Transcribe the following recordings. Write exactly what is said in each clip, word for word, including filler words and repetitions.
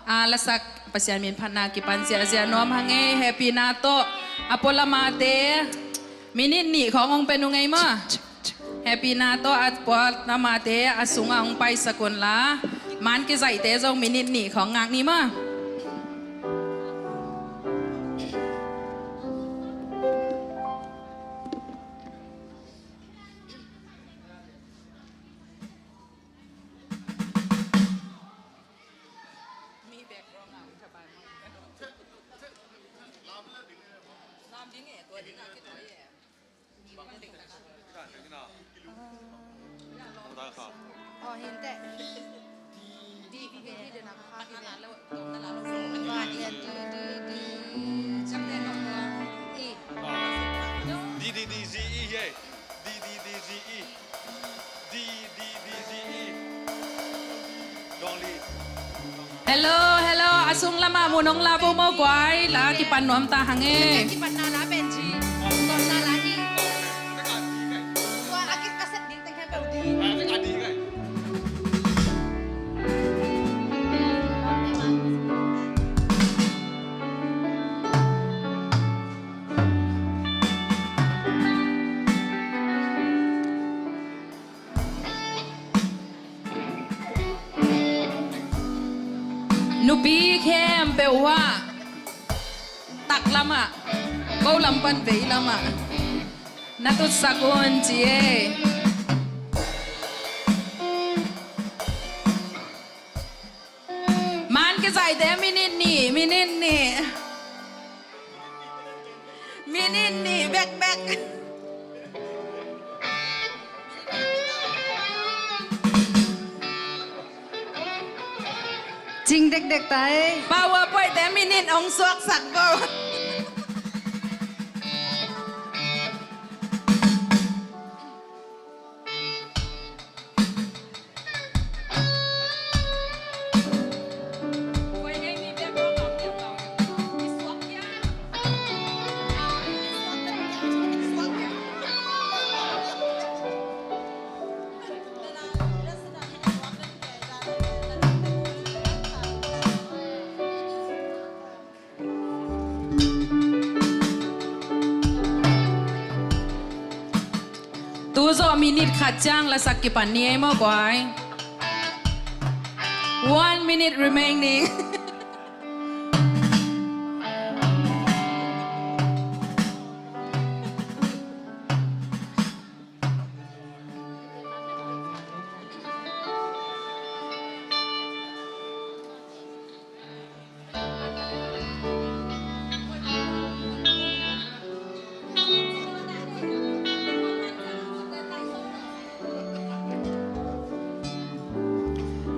A, lasak Pasian min phatna kipan ziahziah nuam hang ei. Hehpihna tawh a pualamate minit nih khawng hong pia nung ei maw. Hehpihna tawh a pualamate a sungah hong paisak unla, man kizaihte zong minit nih khawng ngak ni maw. D D D Z E, yeah. D D D Z E. D D D Z E. Dong Li. Hello, hello. A sung lamah mun hong la vo maw guai. La kipan nuam ta hang e. Kipan na la Benji. Kipan na la hi. Tua a kik kaset ding teng khe peuh ding. Nupi khempeuh uh ah, tak lamah, ko lam pan vei lamah na tutsak un ci e. Man kizaihte minit nih, minit nih. Minit nih bekbek. Cing dekdek ta e. PowerPoint-te minit hong suaksak bo. Tu zawh minit khat ciang lasak kipan ni ei maw guai. One minute remaining.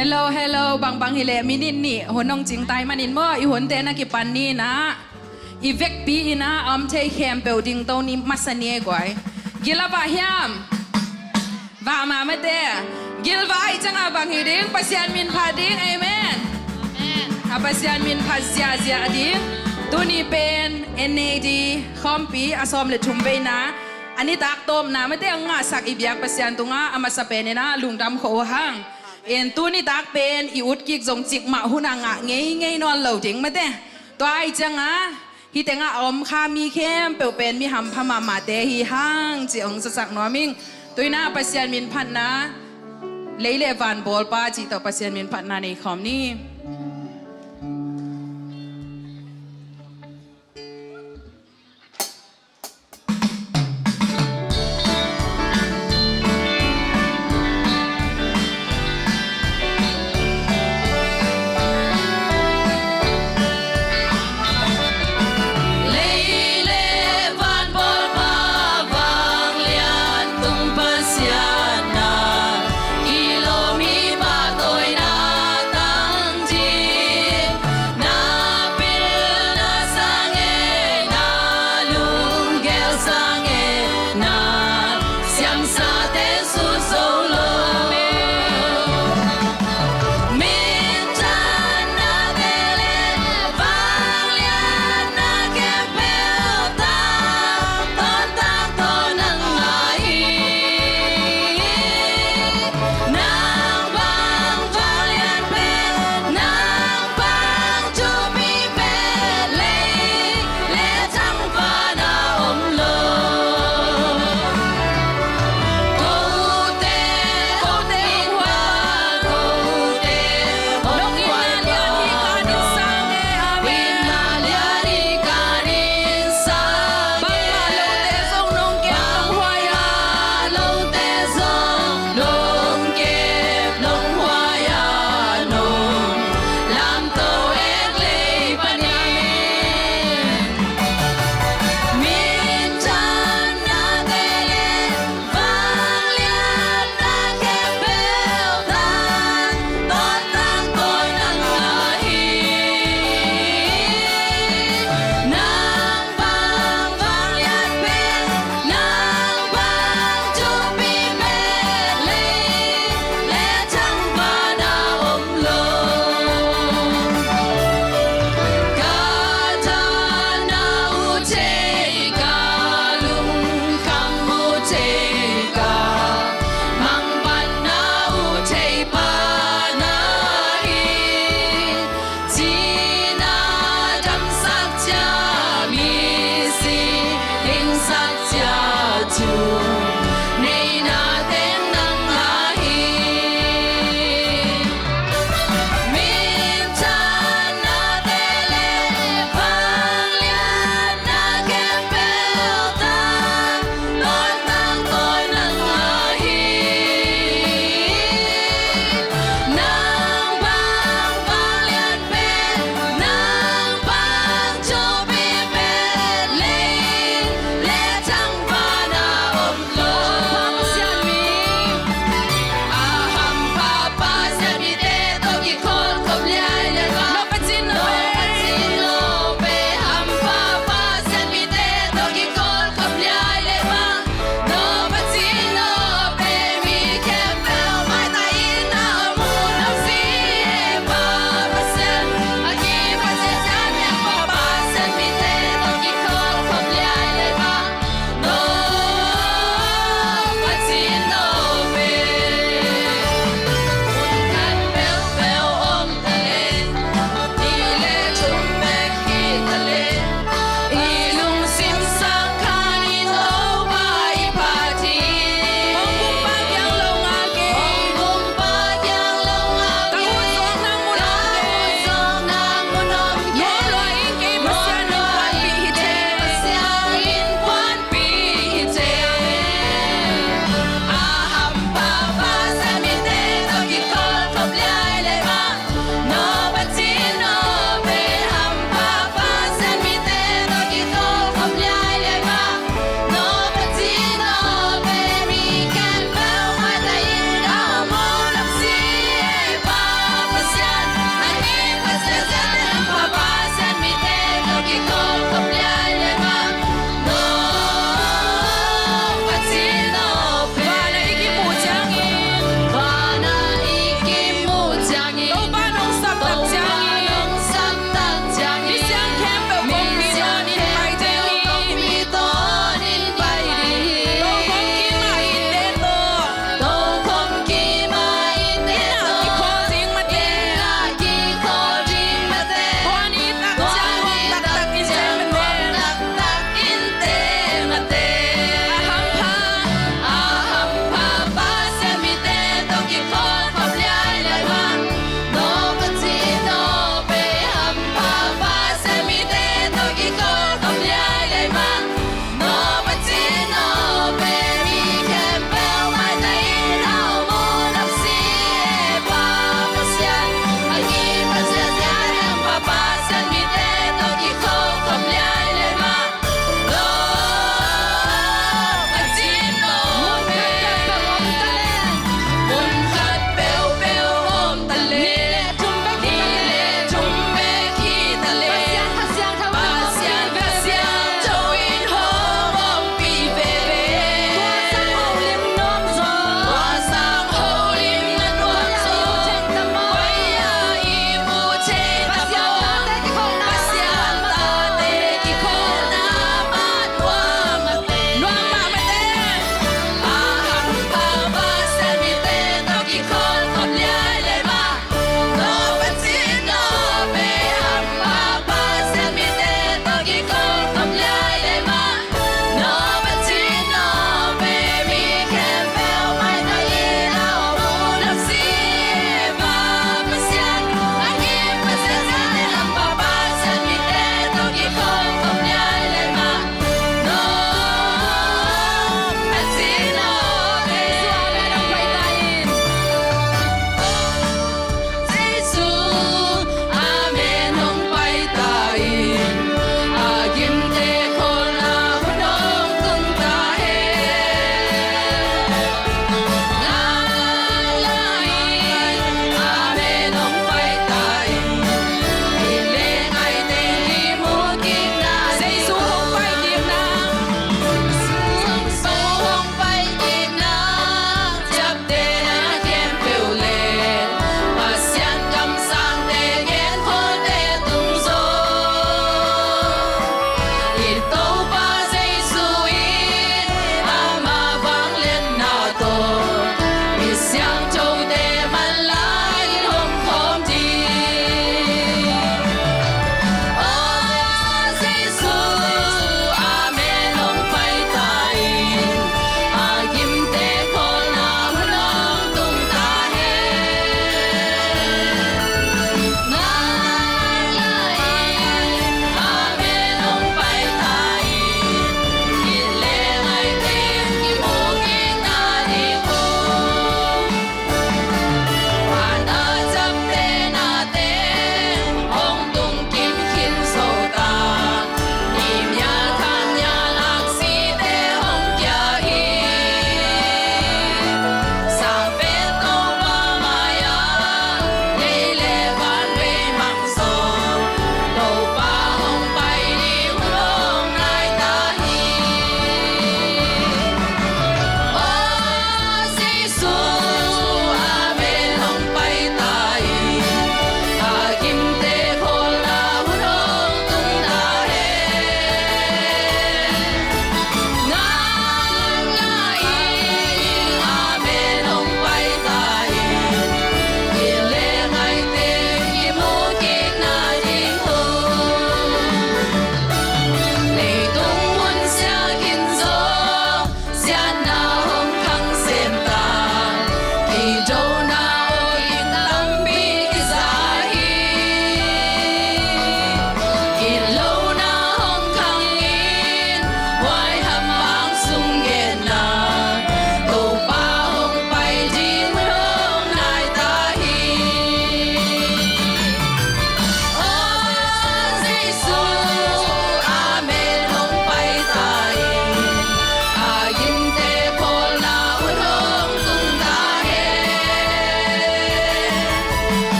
Hello, hello, bangbang hileh minit nih hun hong cingtai manin maw, i hunte na kipan ni na. I vekpi in a om thei khempeuh dingto ni masa ni ei guai. Gil a vah hiam? Vah mah mate. Gil vah ahih ciangah bang hi ding? Pasian min phat ding. Amen. A Pasian min phat ziahziah ding. Tuni pen N A D khawmpi a sawm le thum veina a nitak tawpna mate a ngahsak i biak Pasian tungah a masa pen in a lungdam khawh uh hang. In tuni tak pen i utkik zong cikmah hunah ngah ngeingei nawn lo ding mate. Tua ahih ciangah hih tengah a om kha mi khempeuh pen mi hampha mahmahte hi hang cih hong zasak nuam ing. Tu-in a Pasian min phatna, lei le van bawlpa cih tawh Pasian min phatna nei khawm ni. Lei le van bawlpa vanglian tung Pasian na, i lawm i pahtawina tang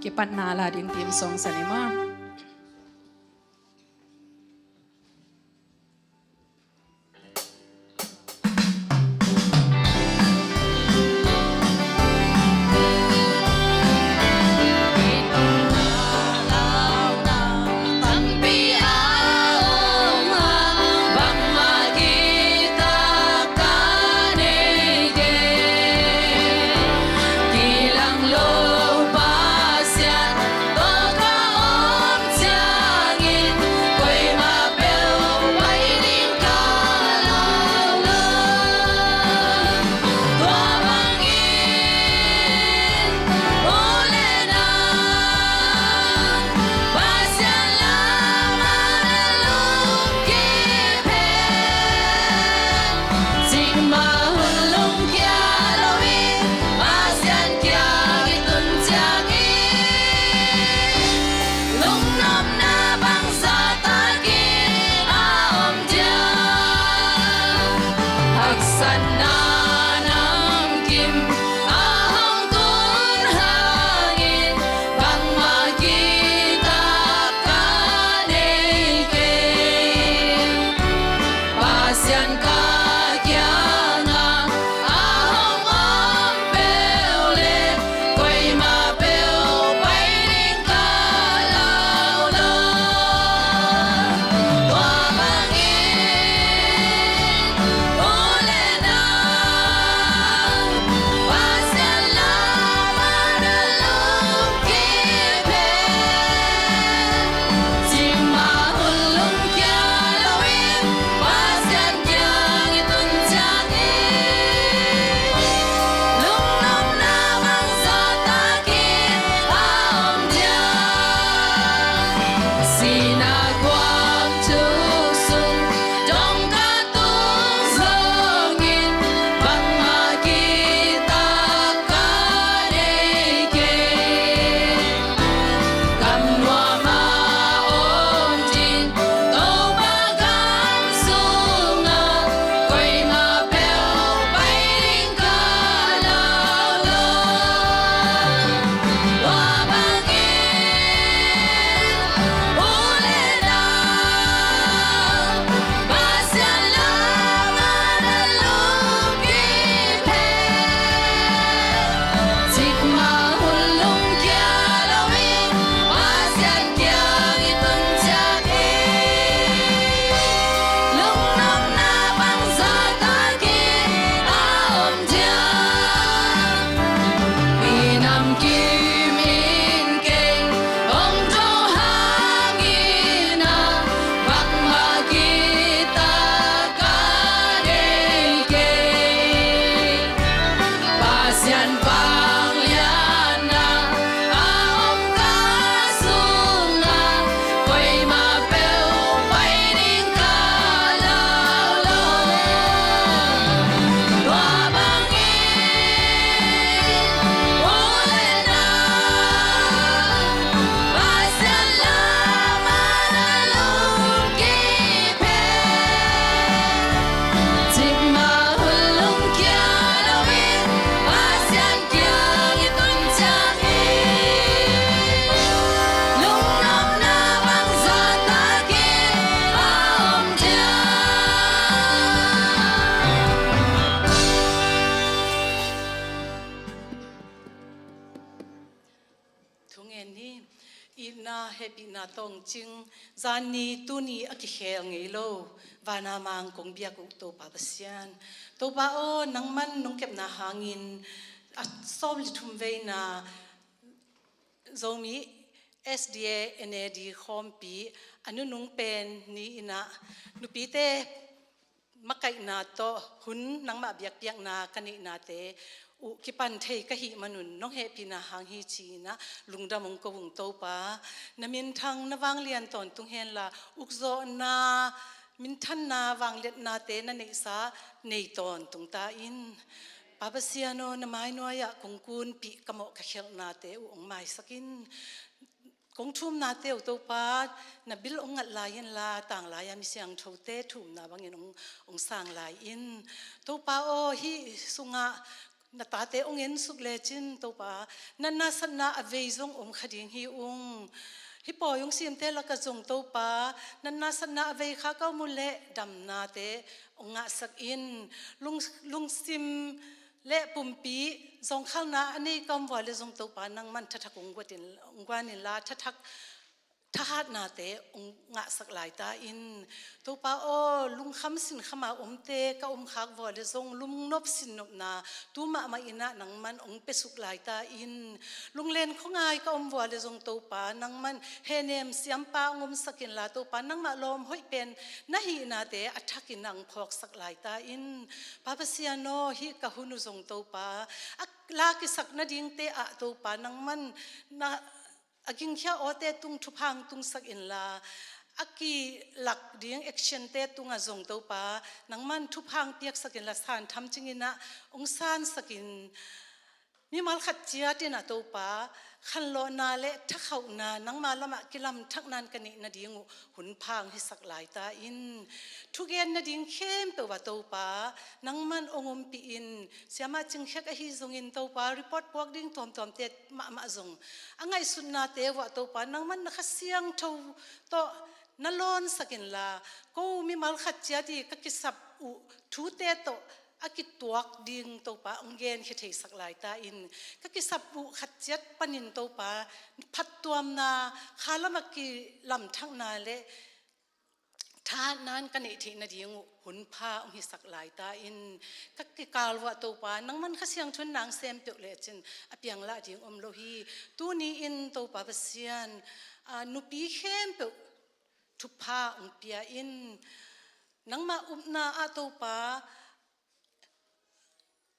Kipatna la ding team song sa ni maw. Thungen hi. Itna hehpihna tawng cing, zan ni tuni a kikhel ngei lo vana mang kong biak uh Topa Pasian. Topa aw, nangman nong kepna hangin a sawm le thum veina Zomi S D A N A D khawmpi a nunung pen ni-in ah nupite makaihna tawh hun nangmah biakpiakna ka neihnate uh kipan thei ka hih manun nong hehpihna hang hi ci-in ah lungdam hong ko ung Topa. Na minthang na vanglian tawntung henla ukzawhna, minthanna, vangliatnate na neihsa nei tawntung ta in. Pa Pasian aw, na mai nuai-ah kong kunpih ka mawh ka khelhnate uh hong maisak in. Kong thumnate uh Topa, na bil hong ngat lai inla, tanglai-a mi siangthote thumna bangin hong, hong sang lai in. Topa aw, hih sungah na tate hong ensuk lecin Topa, natna satna a vei zong om kha ding hi ung. Hih pawi hong simte lakah zong Topa, natna satna a vei kha ka om uh leh damnate hong ngahsak in. Lung, lungsim le pumpi zawngkhalna a nei ka om vua le zong Topa, nangman thathak hong guat in, hong guan inla, thathak thahatnate hong ngahsak lai ta in. Topa aw, lungkham sinkham a omte ka om khak vua le zong lungnop sinnopna tu mahmah in ah nangman hong piasuk lai ta in. Lunglen khuangai ka om vua le zong Topa, nangman hehnem siampa hong omsak inla Topa, nangmah lawm hoih pen na hihnate a thakin ah hong phawksak lai ta in. Pa Pasian aw, hih ka hun uh zong Topa, a la kisak nadingte ah Topa, nangman na a gingkhia awte tung thupha hong tungsak inla, a kilak ding actionte tungah zong Topa, nangman thupha hong piaksak inla, san tham cingin ah hong sansak in. Mimal khat ciat in ah Topa, khanlawhna le thakhauhna nangma lamah kilamthakna in ka neih nading uh hun pha hong hisak lai ta in. Thugen nading khempeuh ah Topa, nangman hong ompih in. Siamah Cing Khiak ahi zongin Topa, report puak ding tuamtuamte mahmah zong a ngaihsutnate uh ah Topa, nangman na Kha Siangtho tawh na lawnsak inla, ko mimal khat ciat i ka kisap uh thute tawh a kituak ding Topa hong genkhia theisak lai ta in. Ka kisap uh khat ciat panin Topa, phattuamna, kha lamah kilamthakna le thahatna in ka neih theih nading uh hun pha hong hisak lai ta in. Ka kikal uh ah Topa, nangman Kha Siangtho in na hong sem peuh lecin a piang lah ding om lo hi. Tuni in Topa Pasian, a, nupi khempeuh thupha hong pia in. Nangmah upna ah Topa,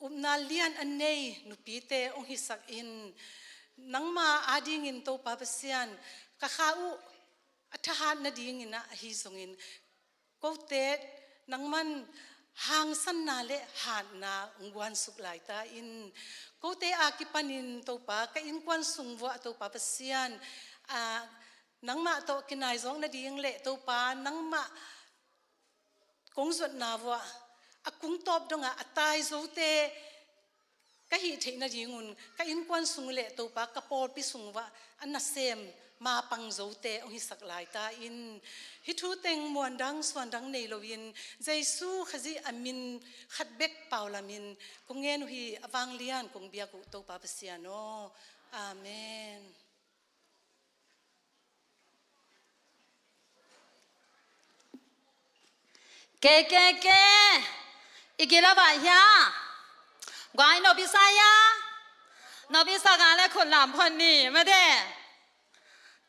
upna lian a nei nupite hong hisak in. Nangma adingin Topa Pasian, ka kha uh a thahat nadingin ah ahi zongin, kote nangman hangsanna le hatna hong guansuk lai ta in. Kote a kipanin Topa, ka innkuan sung uh ah Topa Pasian, a, nangmah tawh kinaizawk nading le Topa, nangmah kong zuatna uh ah a kungtawp dongah a tai zote ka hih theih nadingun ka innkuan sung le Topa, ka pawlpi sung uh ah a nasem mapang zote hong hisak lai ta in. Hih thu teng muandang suandang nei loin Jesu Khazih a min khat bek pau lamin kong ngen uh hi. A vanglian kong biak uh Topa Pasian aw. Amen. Ke, ke, ke. I gila vai hia. Guai no bisa hia. No bisa ga le khut lam phon ni, mate.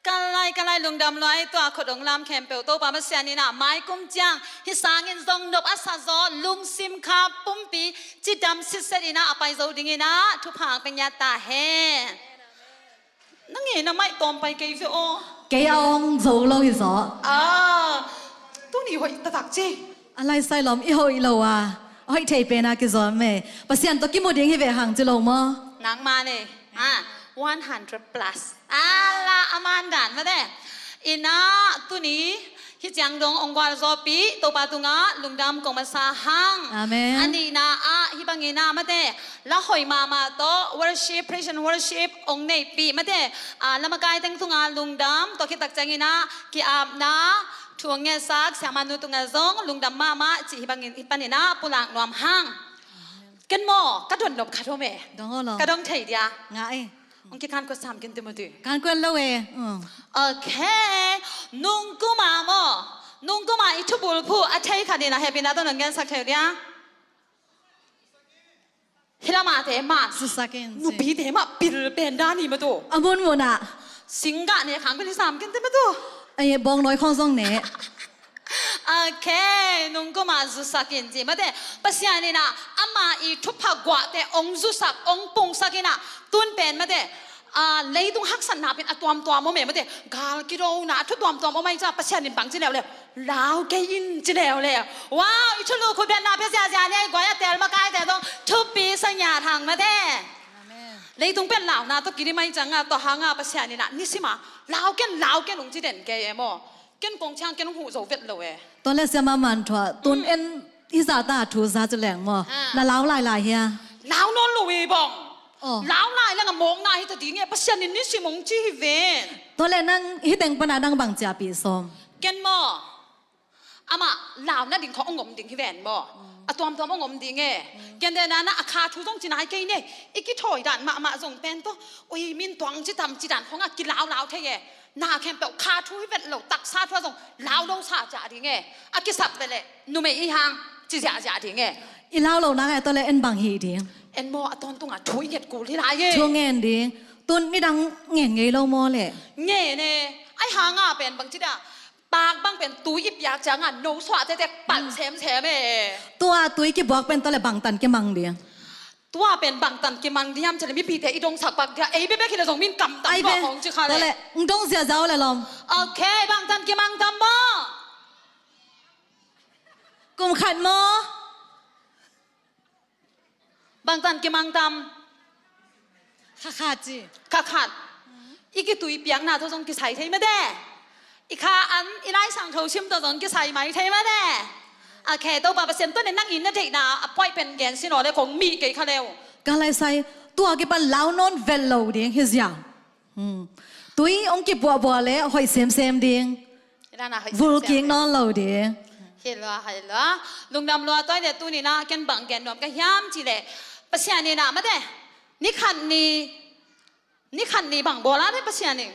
Ka lai, ka lai lungdam luai tua khut hong lam khempeuh Topa Pasian in ah mai kum ciang hih sangin zong nop a sa zaw lungsim kha pumpi cidam sitset in ah a pai zo dingin ah thupha hong pia ta hen. Nang e, na maih tawm pai kei ve aw. Kei a ong zo lo hi zaw. Ah, tuni hoih taktak ci. A lai sai lawm i hoih lo a. Hoih thei pen a kizawm e. Pasian tawh kimu ding hi ve hang ci lo maw? Nangma ne. Ah, one hundred plus. Ala, a man dan mate. Ina, tuni hih ciang dong ong gual zawpi Topa tungah lungdam kong masa hang. Amen. A nihna ah hih bangin ah mate, la hoih mahmah tawh worship, praise and worship ong neihpih mate, ah, lamakai teng tungah lungdam, tua khit tak ciangin ah ki-apna thu ong ngetsak siamahnu tungah zong lungdam mahmah cih hih bangin, hih panin ah pulak nuam hang. Ken maw, ka dong nop khat om e. Dong aw lo. Ka dong thei dia. Ngah e. Ong kikhan kuat sam ken ti maw ti. Khan kuat lo e. Mm. Okay. Nungkuma maw. Nungkuma i thubulphuh a thei khat in a hehpihna tawh nong gensak thei uh dia. Hih lamah te mah. Zusak in ci. Nupite mah pil pen dan hi maw tu. A munmun ah. Singgah ne khang pen hi sam ken ti maw tu. Ai, bawngnawi khawng zong ne. Okay, nungkuma zusak in ci mate. Pasian in ah ama i thupha guahte ong zusak, ong pungsak in ah tun pen mate, ah, leitung haksatna pen a tuamtuam om e mate. Gal kidona, a thu tuamtuam om ai ca Pasian in bang ci leuleu. Lau kei in ci leuleu. Wow, i thulu khut betna pia ziazia ni ai guai a tel makaite zong thupi sa ngiat hang mate. Amen. Leitung pen launa tawh kidim ai canga tua hanga Pasian in ah nisima lau ken, lau ken ong ci den kei e maw. Ken kong ciang ken huh zo vet lo e. Tua le siama man thua tun en hi zata thu za ci leng maw? Ha. Na lau lailai hia? Lau nawn lo hi bang. Oh. Lau lai leng a mawkna hi ta ding e, Pasian in nisim hong ci hi ven. Tua leh nang hih teng pana nang bang ciahpih sawm? Ken maw? Amah lau nading khawng hong om ding hi ven maw? Mm. A tuamtuam hong om ding e. Mm. Ken dena na a kha thu zong ci nai kei ne. I kithawi dan mahmah zong pen tawh, ui, min tuang ci tam ci dan khawng a kilaulau thei e. Na khempeuh kha thu hi vet lo, taksa thu a zong lau lo sa ciah ding e. A kisap vet leh numei i hang ci ziahziah ding e. I lau lo nak e, tua leh en bang hih ding? En maw, a tawntunga thu i nget kul hi lai e. Thu ngen ding. Tun midang ngen ngei lo maw leh? Ngen e. Ai hanga pen bang ci dah, pak bang pen tui i piak cianga no suah tektek palh semsem e. Tua tui kibuak pen tua leh bangtan kimang ding? Tua pen bangtan kimang ding hiam cih leh mipite i dongsak pak dia, ei bekbek hi leh zong min kamtam tua khawng ci kha leh. Tua leh ng dong ziahziah uh leh lawm. Ok, bangtan kimang tam maw? Kum khat maw? Bangtan kimang tam? Kha khat ci. Kha khat. I kitui piakna tawh zong kisai thei mate. I kha an, i Lai Siangtho sim tawh zong kisai mai thei mate. A khe Topa Pasian tawh ne nang in na theihna a paih pen gen sin aw le kong mih kei kha leu. Ka lai sai, tua kipan lau nawn vel lo ding hi ziau. Hmm. Tui hong kibuahbuah le hoih semsem ding. Vul kik nawn lo ding. Hi lua, hi lua. Lungdam lua, tua hi leh tuni-in ah ken bang gen nuam ka hiam cih leh, Pasian in ah mate, ni khat ni, ni khat ni bang bawl a leh Pasian in.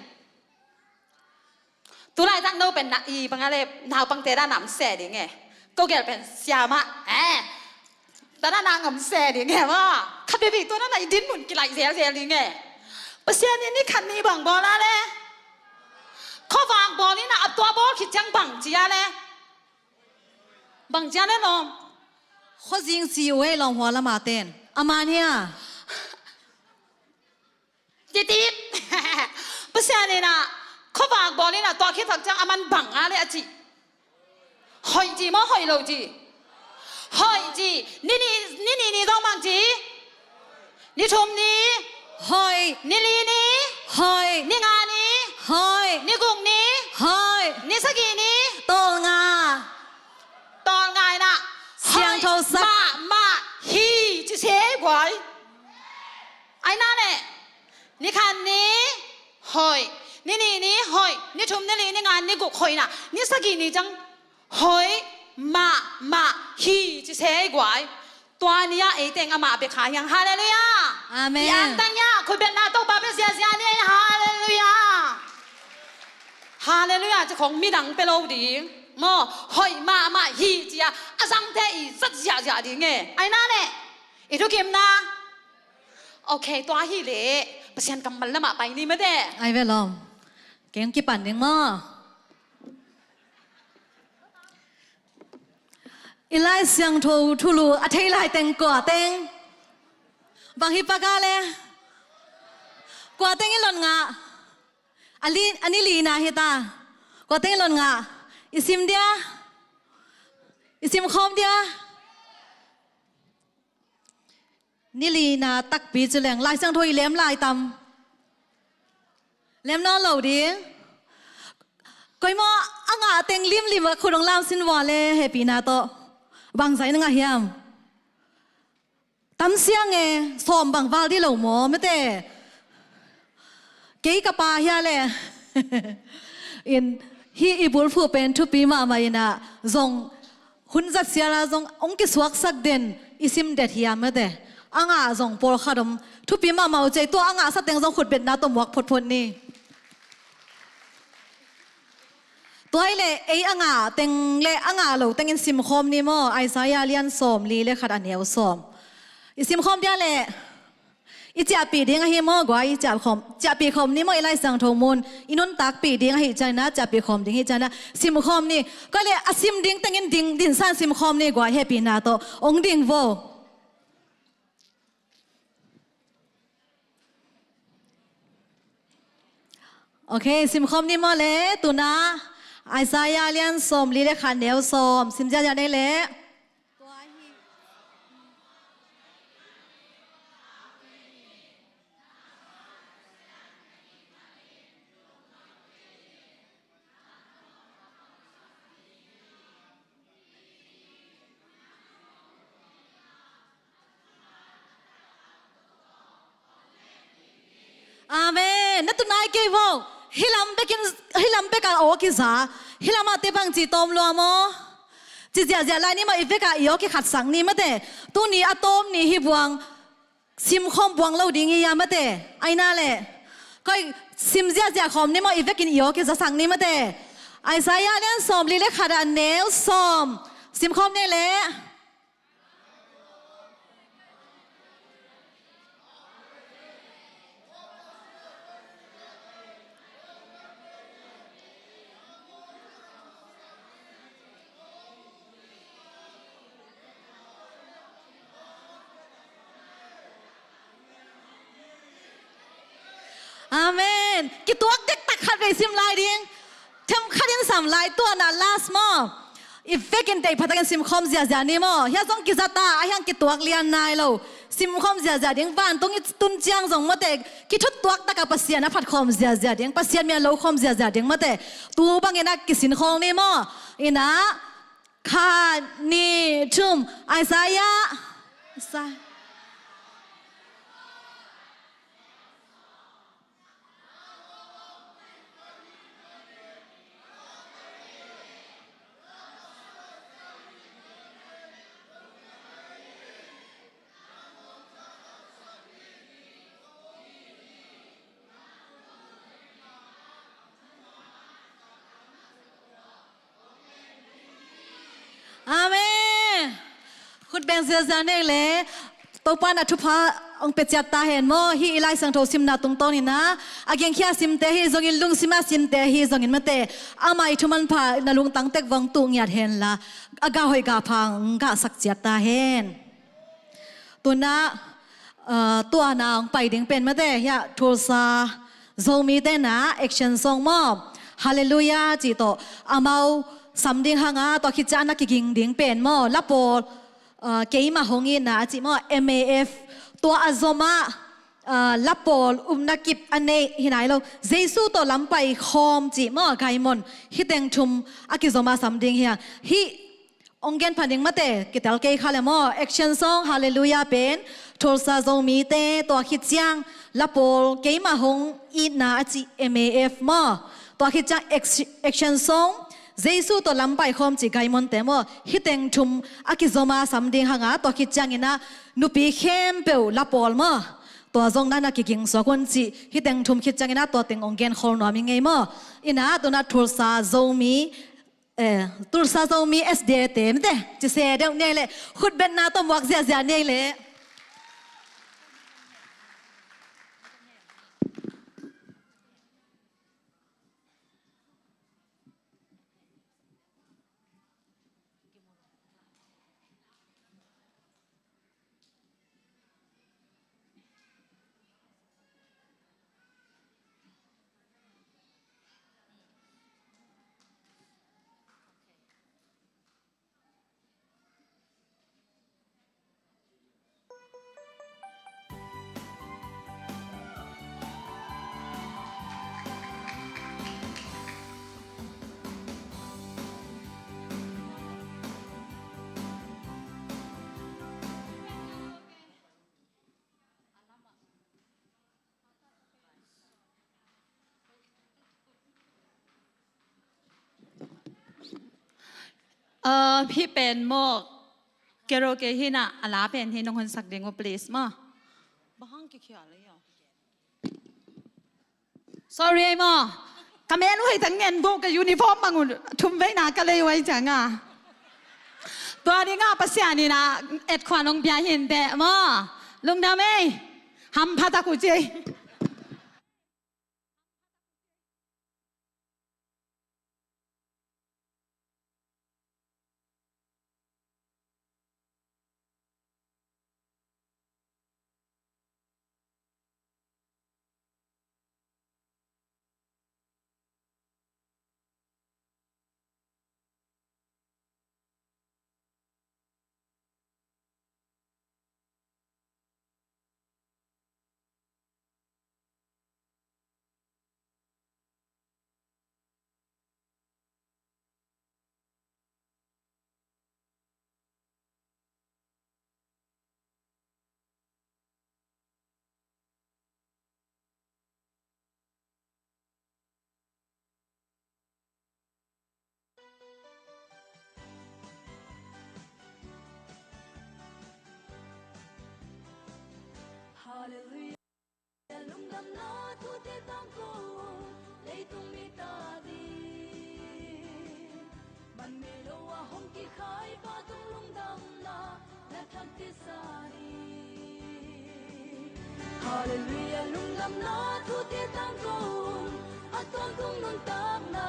Tu laitak no pen na i bang a leh naupangte dan a om se ding e. Ko gel pen siamah. Eh. Tua dan a ngam se ding e maw. Khat veve tua dan a i dinmun kilaih zelzel ding e. Pasian in ni khat ni bang bawl a leh. Khuavak bawl in ah a tua bawl khit ciang bang ci a leh. Bang ci a leh lawm. Khuazing ci uh ei lawm hua lama ten. A man hia. Titip. Pasian in ah khuavak bawl in ah tua khit tak ciang a man bang a leh a ci. Hoih ci maw, hoih lo ci? Hoih ci. Ni nih, ni nih ni zong bang ci? Ni thum ni? Hoih. Ni li ni? Hoih. Ni nga ni? Hoih. Ni guk ni? Hoih. Ni sagih ni? Tawlnga. Tawlnga in ah. Siangtho sak. Hoih mahmah hi ci se guai. Ai na leh, ni khat ni hoih, ni nih ni hoih, ni thum ni li ni nga ni guk hoih na, ni sagih ni ciang hoih mahmah hi ci se ei guai. Tua ni-ah ei teng amah bek kha hiang. Halleluiah. Amen. I antang ia khutbetna Topa bek ziazia ni ei. Halleluiah. Halleluiah ci khong midang pia lo ding maw. Hoih mahmah hi ci-a a zangte i zat ziahziah ding e. Ai na leh i thukimna. Ok, tua hi leh Pasian kammal lamah pai ni mate. Ai ve lawm. Keng kipan ding maw? I Lai Siangtho thulu a thei lai teng kua teng? Bang hi pak a leh? Kua teng i lon ngah? A li, a ni li na hi ta. Kua teng i lon ngah? I sim dia? I sim khawm dia? Ni li na takpi cu leng Lai Siangtho i lem lai tam? Lem nawn lo ding. Koi maw a ngah teng limlim a khut hong lam sin vua le hehpihna tawh. Bangzah in a ngah hiam? Tam siang e, sawm bang val dih lo maw mate. Kei ka pa hia leh. In, hih i bulphuh pen thupi mahmah in ah zong hun zat sial ah zong hong kisuaksak den i sim det hiam mate. A ngah zong pawlkhat om, thupi mahmah uh cei, tua a ngahsa teng zong khutbetna tawh muak photphot ni. Tua hi leh ei a ngah teng le a ngah lo tengin simkhawm ni maw, Isaiah lian sawm li le khat a neu sawm. I simkhawm dia leh i ciahpih ding ahi maw guai, i ciahkhawm, ciahpih khawm ni maw, i Lai Siangtho mun i nuntakpih ding ahi ciangin ah, ciahpih khawm ding ahi ciangin ah simkhawm ni. Koi leh a sim ding tengin ding, dinsan simkhawm ni guai, hehpihna tawh hong ding vo. Ok, simkhawm ni maw le, tu-in ah Isaiah lian sawm li le khat neu sawm, sim ziahziah nei leh. Kei vo, hih lam bekin, hih lam bek a aw kiza, hih lam ah te bang ci tawm lua maw? Ci ziahziah lai ni maw, i vek a i aw kikhatsak ni mate. Tuni a tawm ni hi buang, sim khawm buang lo ding hi a mate. Aina le. Koi, sim ziahziah khawm ni maw, i vekin i aw kizasak ni mate. Isaiah lian sawm li le khat a neu sawm. Sim khawm ni le. Amen. Kituak dektak khat vei sim lai ding. Them khat in sam lai, tua na last maw. I vekin tei phatakin simkhawm ziahziah ni maw. Hiah zong kizat a, a hiang kituak lian nai lo. Simkhawm ziahziah ding, vantung i tun ciang zong mawte, kithut tuak taka Pasian a phatkhawm ziahziah ding, Pasian min a lokhawm ziahziah ding mawte. Tu bangin a kisinkhawm ni maw. Ina, khat, nih, thum, Isaiah. Isaiah. Amen. Khut beng ziahziah ning le. Topa na thupha hong pia ciat ta hen maw. Hih i Lai Siangtho simna tungtawn ina, a gengkhia simte hi zongin, lungsima simte hi zongin mate, amah i thu manpha na lungtang tek vang tuh ngiat hen la, a gah hoih gah pha hong gahsak ciat ta hen. Tuna, ah, tua na hong pai ding pen mate, hiah Tulsa Zomi te na action song maw, Hallelujah cih tawh amau sam ding hanga, tua khit ciang na kiging ding pen maw, la pawl, ah, keima hong itna a cih maw, M A F, tua a zom ah, ah, la pawl upna kip a neih hi nai lo, Jesu tawh lam pai khawm cih maw, gaimon, hih teng thum a kizom a sam ding hi a. Hih hong gen pha ning mate, kitel kei kha le maw. Action song Hallelujah pen Tulsa Zomite, tua khit ciang la pawl keima hong itna a cih M A F maw. Tua khit ciang act-, action song Jesu tawh lam pai khawm cih gaimonte maw. Hih teng thum a kizom a sam ding hanga, tua khit ciangin a nupi khempeuh la pawl maw. Tua zong na na kiging suak un cih, hih teng thum khit ciangin a tua teng hong gen khol nuam ing ei maw. Ina tuna Tulsa Zomi, eh, Tulsa Zomi S D A te mite, ci se deuh ni ei leh, khutbetna tawh muak ziahziah ni ei leh. Hih pen maw, karaoke hi na, a la pen hi nong honsak ding uh, please maw. Bang hang kikhial ei aw. Sorry ei maw. Ka men uh hei tang ngen buh, ka uniform bang uh thum veina ka lei uh ei cianga. Tua dinga Pasian ina et khua nong pia hi inteh maw. Lungdam ei. Hampha tak uh ci ei. Halleluiah. Lungdamna thute tangko, leitung mite ading manmei lo a hong kikhai Pa tung lungdamna na thak kisa ni. Halleluiah. Lungdamna thute tangko, a tawntung nuntakna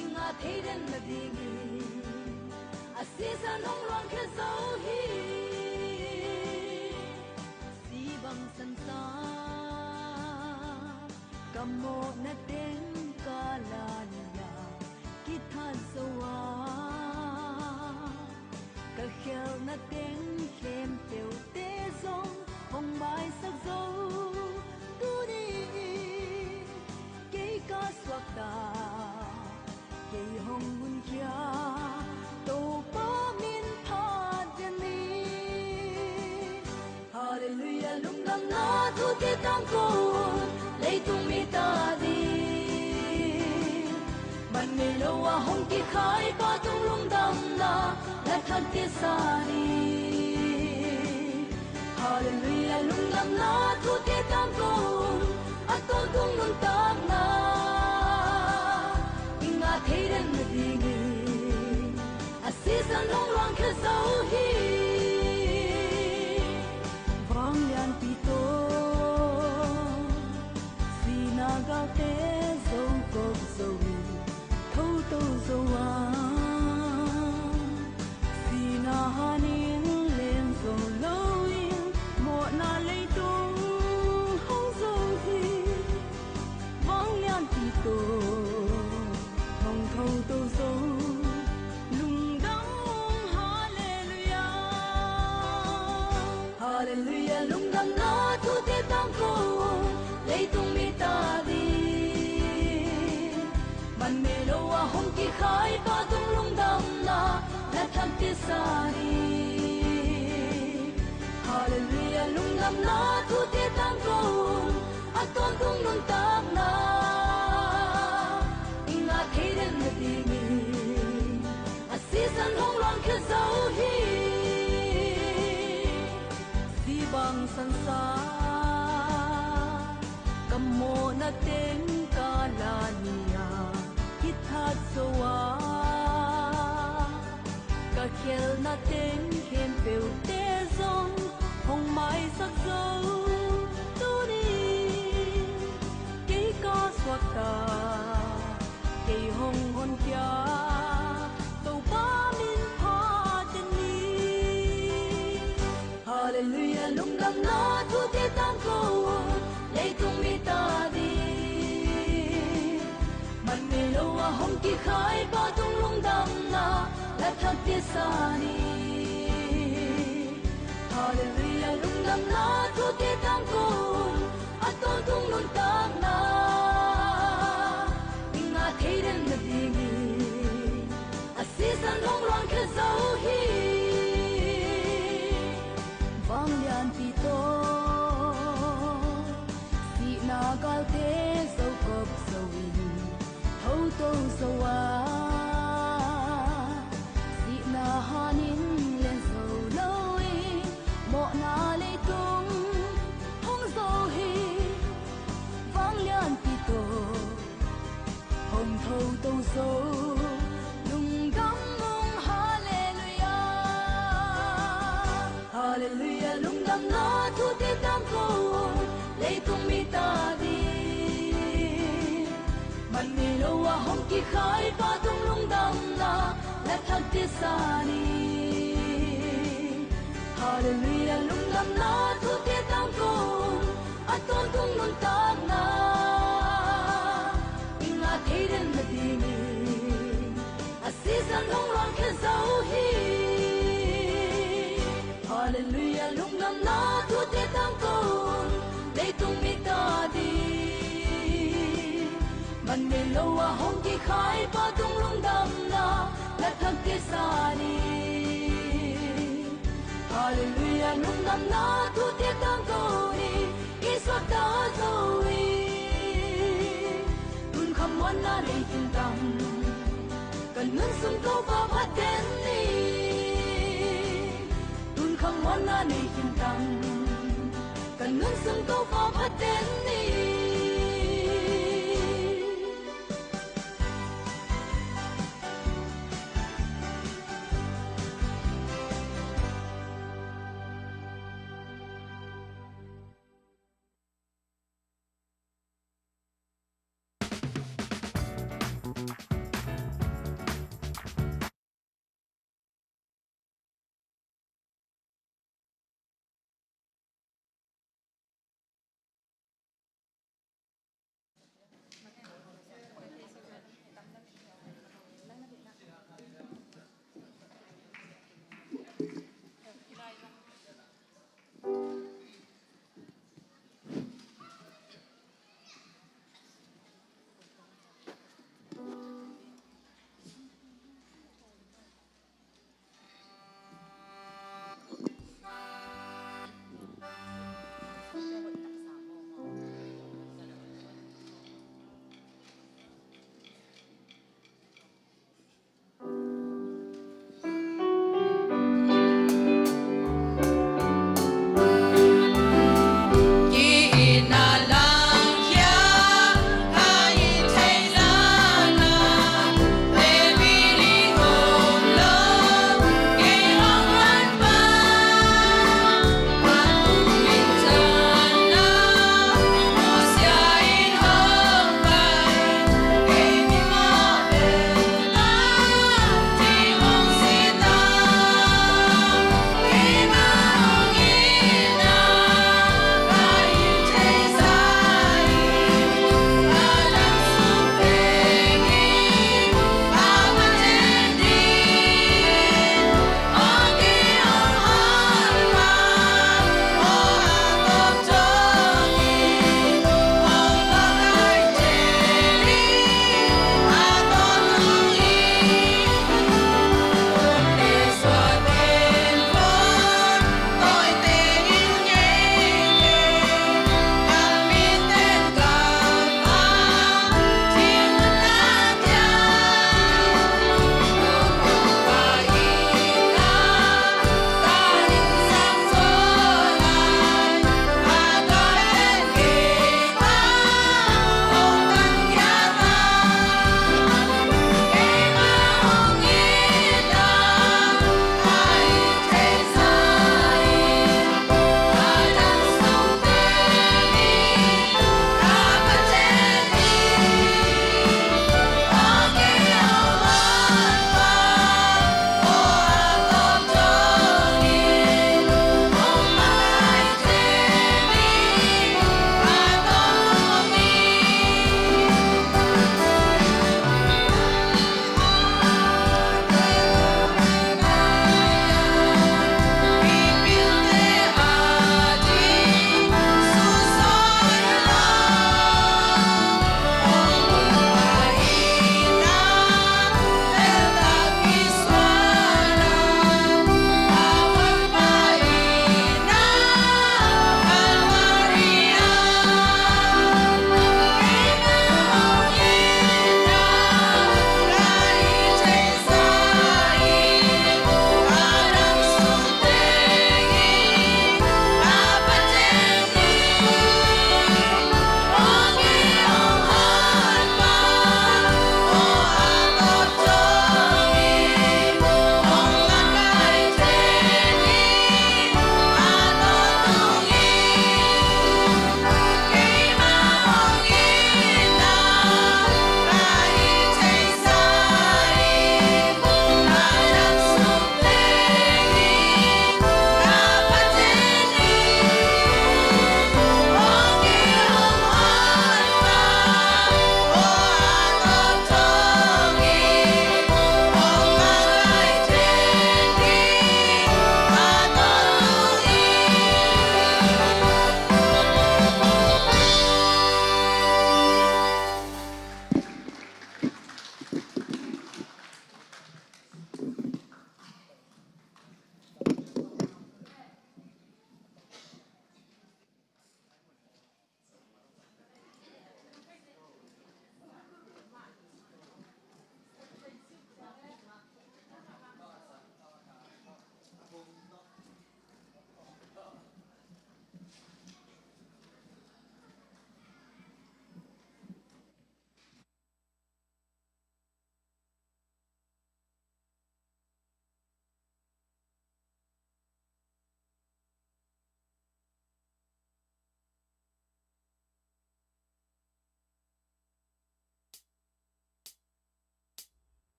i ngah thei den nadingin a sisan hong luangkhia zo hi. Si bang sansa ka mawhna teng ka la ni-a kithat zo a, ka khialhna teng khempeuhte zong hong maisak zo. Tuni kei ka suakta, kei hong hunkhia Topa min phat den ni. Halleluiah. Lungdamna thute tangko, leitung mite ading manmei lo a hong kikhai Pa tung lungdamna na thak kisa ni. Halleluiah. Lungdamna thute tangko, a tawntung nuntakna i ngah thei den nadingin a sisan hong luangkhia zo hi. Vanglianpi tawh sihna galte zo kop zo in thoto zo a, sihna han in leng zo loin mawhna leitung hong zo hi. Vanglianpi tawh hong thoto zo, lungdam ung. Halleluiah. Halleluiah. Lungdamna thute tangko, leitung mite ading manmei lo a hong kikhai Pa tung lungdamna na thak kisa ni. Halleluiah. Lungdamna thute tangko, a tawntung nuntakna i ngah thei den nadingin a sisan hong luangkhia zo hi. Si bang sansa ka mawhna teng ka la ni-a kithat zo a, ka khialhna teng khempeuhte zong hong maisak zo. Tuni kei ka suakta, kei hong honkhia Topa min phat den ni. Halleluiah. Lungdamna thute tangko, leitung mite ading manmei lo a hong kikhai Pa tung lungdamna na thak kisa ni. Halleluiah. Lungdamna thute tangko, a tawntung nuntakna i ngah thei den nadingin a sisan hong luangkhia zo hi. Vanglianpi tawh sihna galte zo kop zo in thoto zo a, sihna han in leng zo loin mawhna leitung hong zo hi. Vanglianpi tawh hong thoto zo, lungdam ung. Halleluiah. Halleluiah. Lungdamna thute tangko, leitung mite ading manmei lo a hong kikhai Pa tung lungdamna na thak kisa ni. Halleluiah. Lungdamna thute tangko, a tawntung nuntakna i ngah thei den nadingin a sisan hong luangkhia zo hi. Halleluiah. Lungdamna thute tangko, leitung mite ading manmei lo a hong kikhai Pa tung lungdamna na thak kisa ni. Halleluiah. Lungdamna thute tangko ni, i suakta zo hi. Tun kham muanna nei khin tang, ka nun sung Topa phat den ni. Tun kham muanna nei khin tang, Lungsim Topa phaten ni.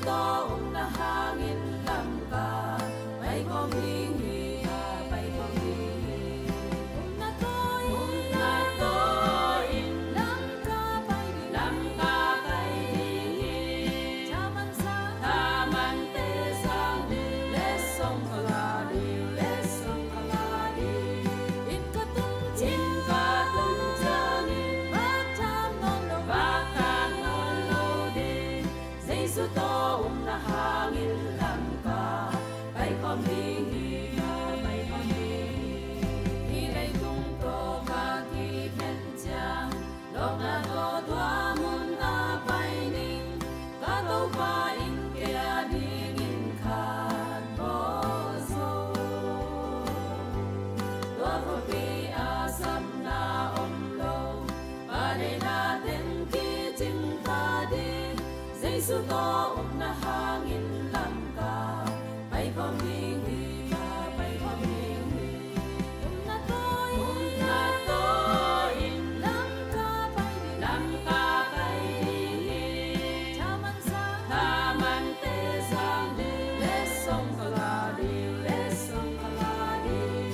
Tawh upna hangin Lamka paikhawm ding hi, paikhawm ding hi. Upna tawhin Lamka pai ding, Lamka pai ding hi. Thaman sang, thamante sang ding, letsong khala ding, letsong khala ding. Inn ka tun ciang, inn ka tun ciangin, vak tham nawn lo, vak tham nawn lo ding. Jesu tawh upna hangin Lamka paikhawm ding hi, paikhawm ding hi. Hih leitung tawh ka kikhen ciang, lawpna tawh tua munah pai ning. Ka Topa in kei a dingin khat bawl zo. Tua khuapi ah sapna om lo, Pa deihna teng kicing ta ding. Jesu tawh upna hangin Lamka paikhawm ding hi, paikhawm ding hi. Upna tawhin, upna tawhin Lamka pai ding, Lamka pai ding hi. Thaman sang, thamante sang ding, letsong khala ding, letsong khala ding.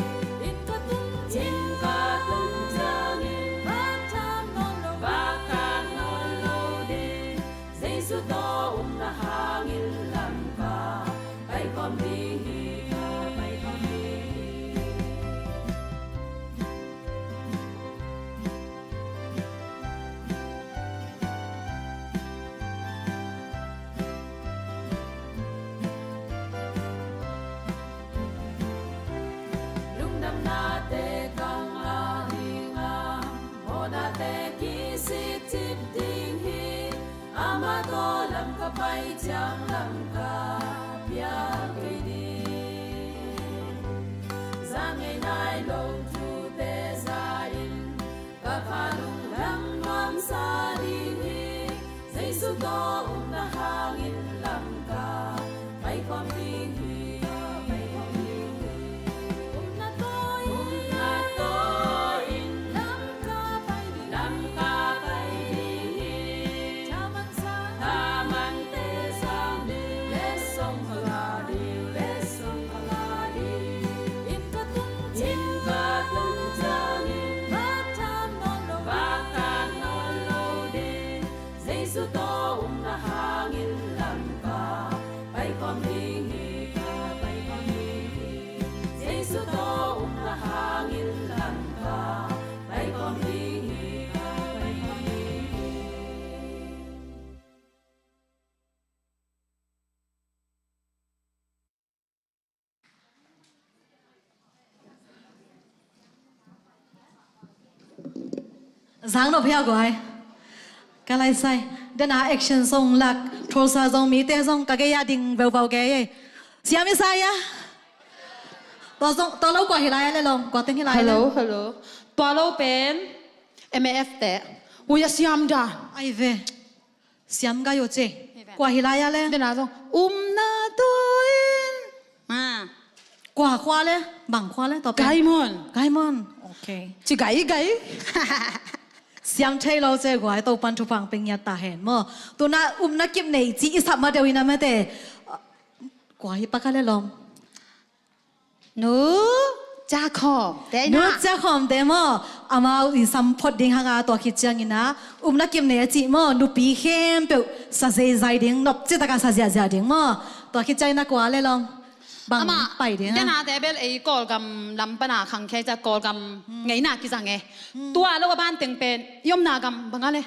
Inn ka tun ciang, inn ka tun ciangin, vak tham nawn lo, vak tham nawn lo ding. Jesu tawh upna hangin Lamka paikhawm ding hi, paikhawm ding hi. Lungdamnate kang a ding a, mawhnate kisik cip ding hi. Amah tawh Lamka pai ciang Lamka pial kei ding. Za ngei nai lo thute za-in, ka kha lungdam nuamsa ding hi. Jesu tawh upna hangin Lamka paikhawm ding hi, paikhawm ding hi. Upna tawhin, upna tawhin Lamka pai ding, Lamka pai ding hi. Thaman sang, thamante sang ding, letsong khala ding, letsong khala ding. Inn ka tun, inn ka tun ciangin, vak tham nawn lo, vak tham nawn lo ding. Jesu tawh upna hangin Lamka paikhawm ding hi, paikhawm ding hi. Jesu tawh upna hangin Lamka paikhawm ding hi, paikhawm ding hi. Zang nop hia guai. Ka lai sai. Dena action song lak. Thulsa zong mite zong ka gei a ding veuvau gei. Siam Isaiah. Tua zong, tua lo kua hi lai a le long. Kua teng hi lai a le. Hello, hello. Tua lo pen M A F te. Ui a siam dan. Ai ve. Siam gai uh ci. Kua hi lai a le. Dena zong. Upna tawhin. Ma. Kua khua le. Bang khua le. Tua pen. Gaimon. Gaimon. Ok. Ci gai, gai. Siam thei lo ci guai. Topan thupha pia ngiat ta hen maw. Tuna upna kip nei ci i sap ma deuh ina mate. Kua hi pak a le long. Nu Cia Khawm te ina. Nu Cia Khawm te maw, amau i sam phot ding hang a, tua khit ciangin a, upna kip nei a cih maw, nupi khempeuh sa zeizai ding, nop cih taka sa ziahziah ding maw. Tua khit ciangin a kua le long. Bang pai ding a. Ama, dena te bel ei Kawlgam lam pana khangkhia cia Kawlgam ngeina kizang e. Tua lo a ban teng pen, i omna gam bang a le.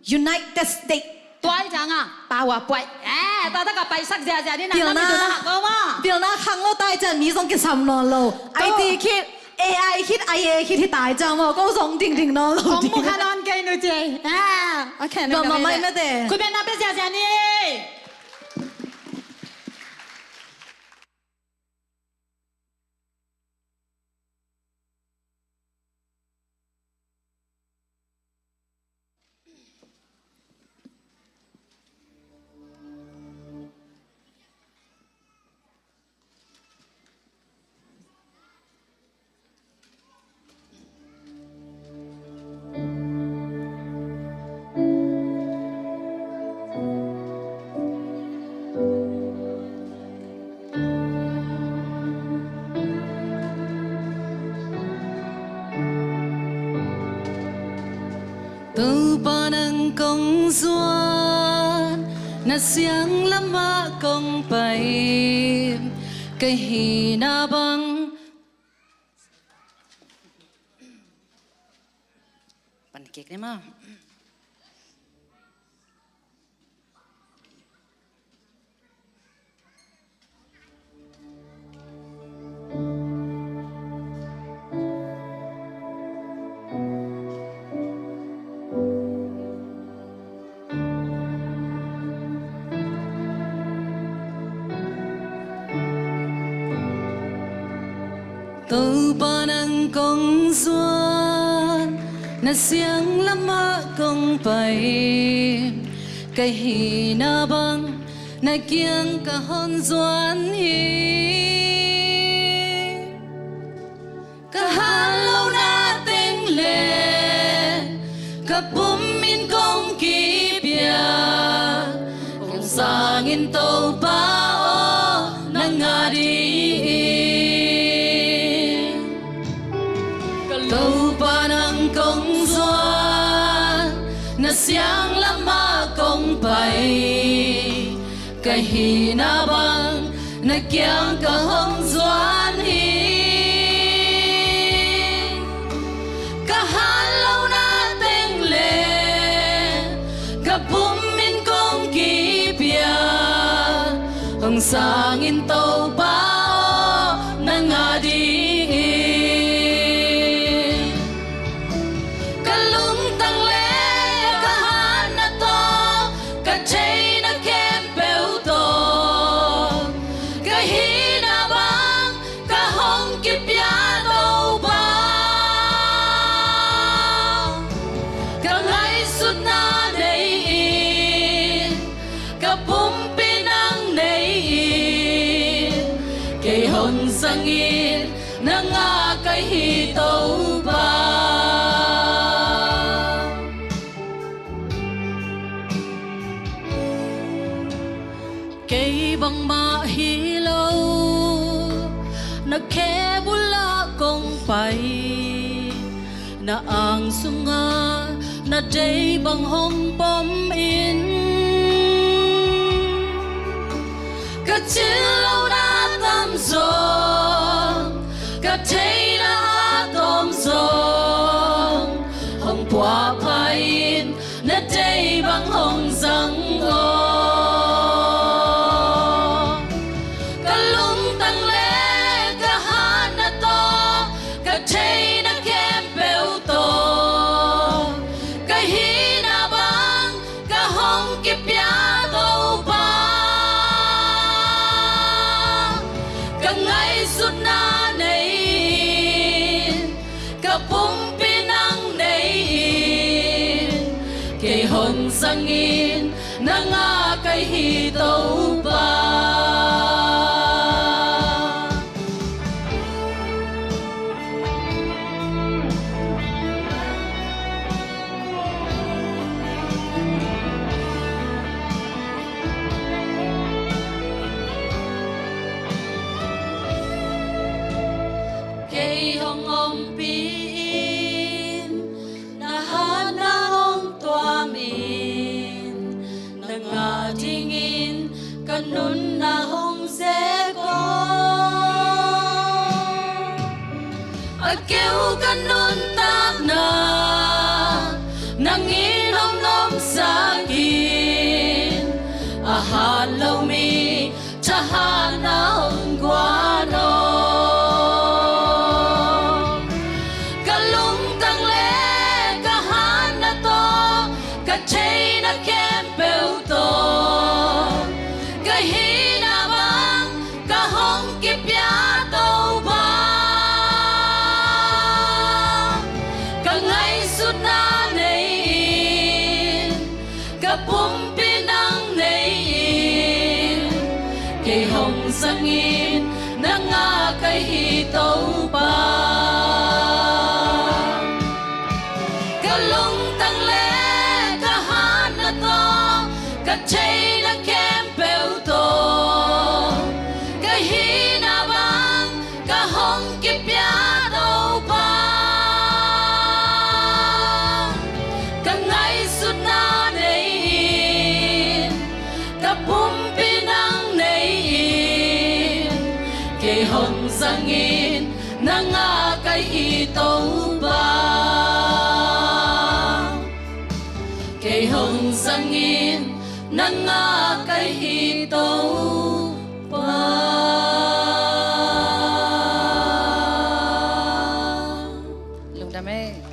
United States. Tua i ciang a, pau a puai. Eh, tua taka paisak ziahziah ding na, pilna, na mi tu na hak lo maw. Pilna khang lo tai ciang mi zong kisam nawn lo. Ko. I T khit, A I khit, I A khit hi tai ciang maw. Ko zong dingding nawn lo. Hong mu kha nawn kei nu ci. Ah, okay, no, no, no, no, mate. Khuiben na pe ziahziah ni. Topa nang kong zuan, na siang lamah kong pai, ka hihna bang. Pan kik ni maw. Topa nang kong zuan, na siang lamah kong pai, ka hihna bang na kiang ka hong zuan hi. Ka hat lohna teng le ka pum in kong kipia, kong sangin Topa aw, nang a dingin. Topa nang kong zuan, na siang lamah kong pai, ka hihna bang na kiang ka hong zuan hi. Ka hat lohna teng le ka pum in kong kipia, hong sangin Topa aw, nang a dingin. Ka lungtang le ka hatna tawh, ka theihna khempeuh tawh, ka hihna bang ka hong kipia, Topa. Ka ngaihsutna nei in, ka pumpi nang nei in, kei hong zangin na ngah ka hi, Topa. Kei bangmah hi lo, na khe bulah kong pai, na ang sungah na deih bang hong pom in. Ka cil lohna tam zong, ka theihna a tawm zong, hong puahpha in, na deih bang hong zang aw. Ka lungtang le ka hatna tawh, ka theihna khempeuh tawh, ka hihna bang ka hong kipia, Topa. Ka ngaihsutna nei in, ka pumpi nang nei in, kei hong zangin na ngah ka hi, Topa. Kei hong ompih in, na hatna hong tuam in, na ngah dingin ka nunna hong zek aw. A keu ka nuntakna nang in hong nuamsak in, a hat lo mi thahatna hong guan aw. Ka lungtang le ka hatna tawh, ka theihna khempeuh tawh, ka hihna bang ka hong kipia, Topa. Ka ngaihsutna nei in, ka pumpi nang nei in, kei hong zangin na ngah ka hi, Topa. Ka lungtang le ka hatna tawh, ka theihna khempeuh tawh, ka hihna bang ka hong kipia, Topa. Ka Kei hong zangin, nang a kai hi Topa. Kei hong zangin, nang a kai hi Topa. Lungdam ei.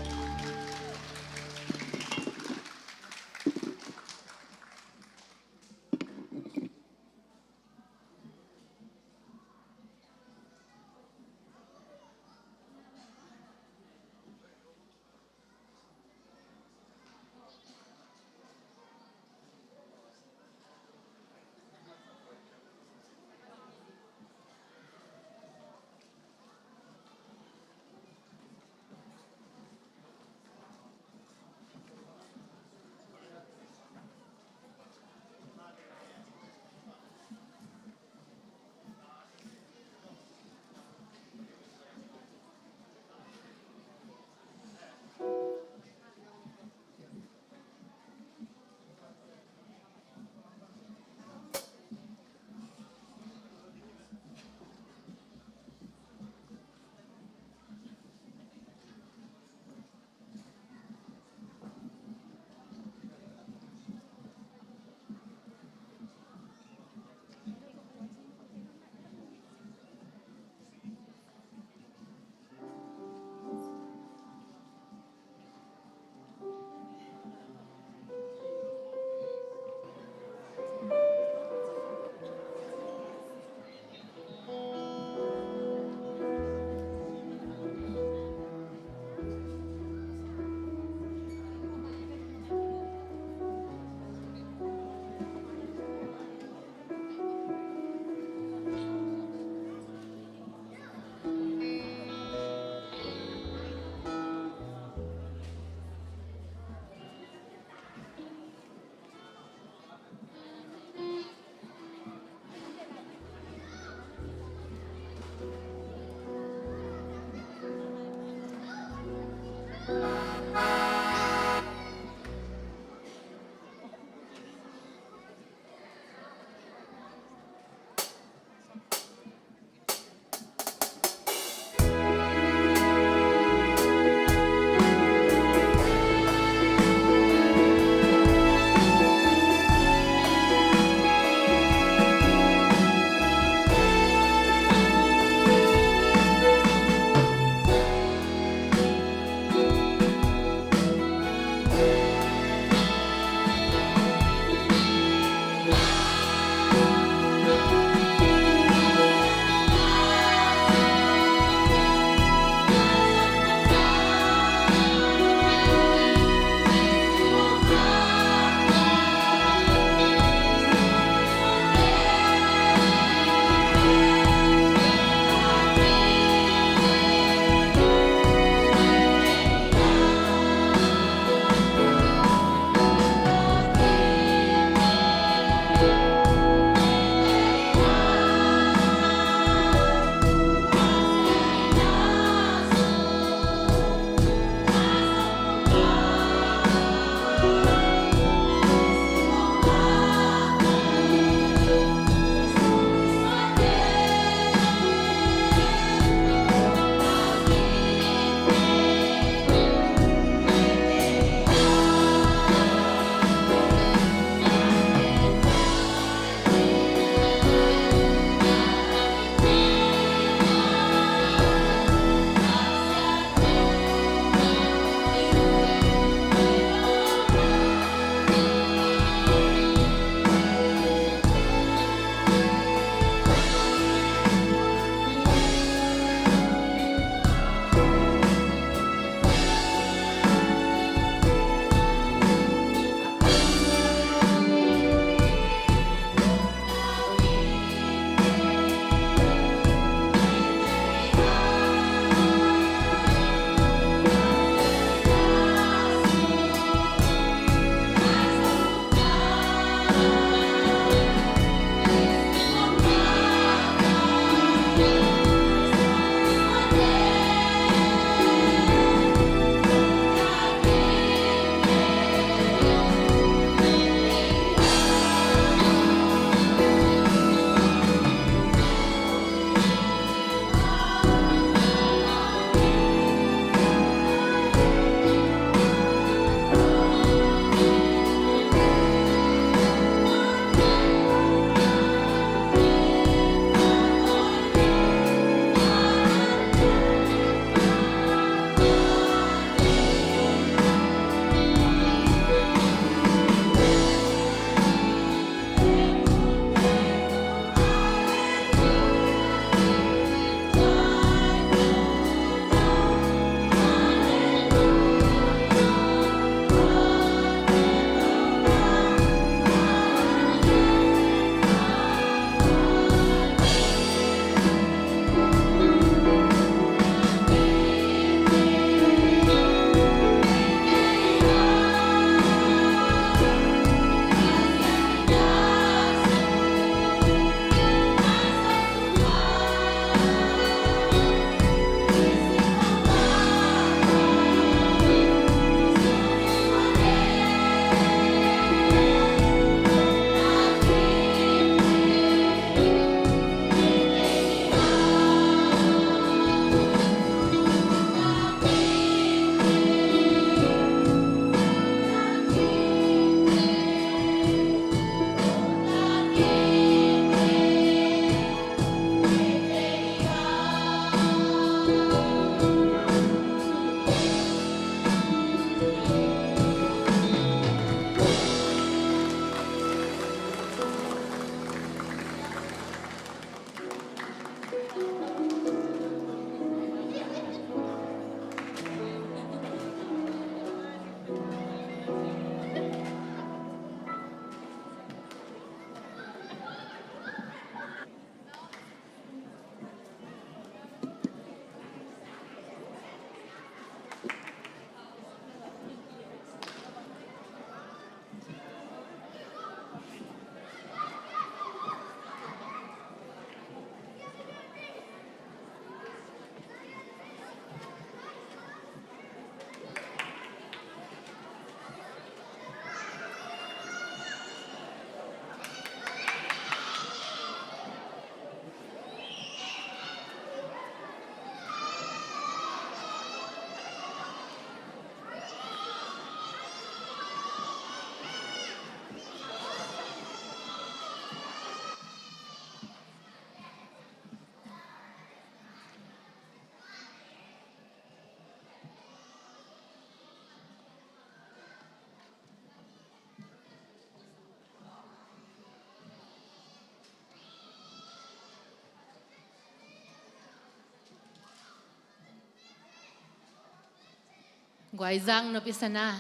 Guaizang nupi sana.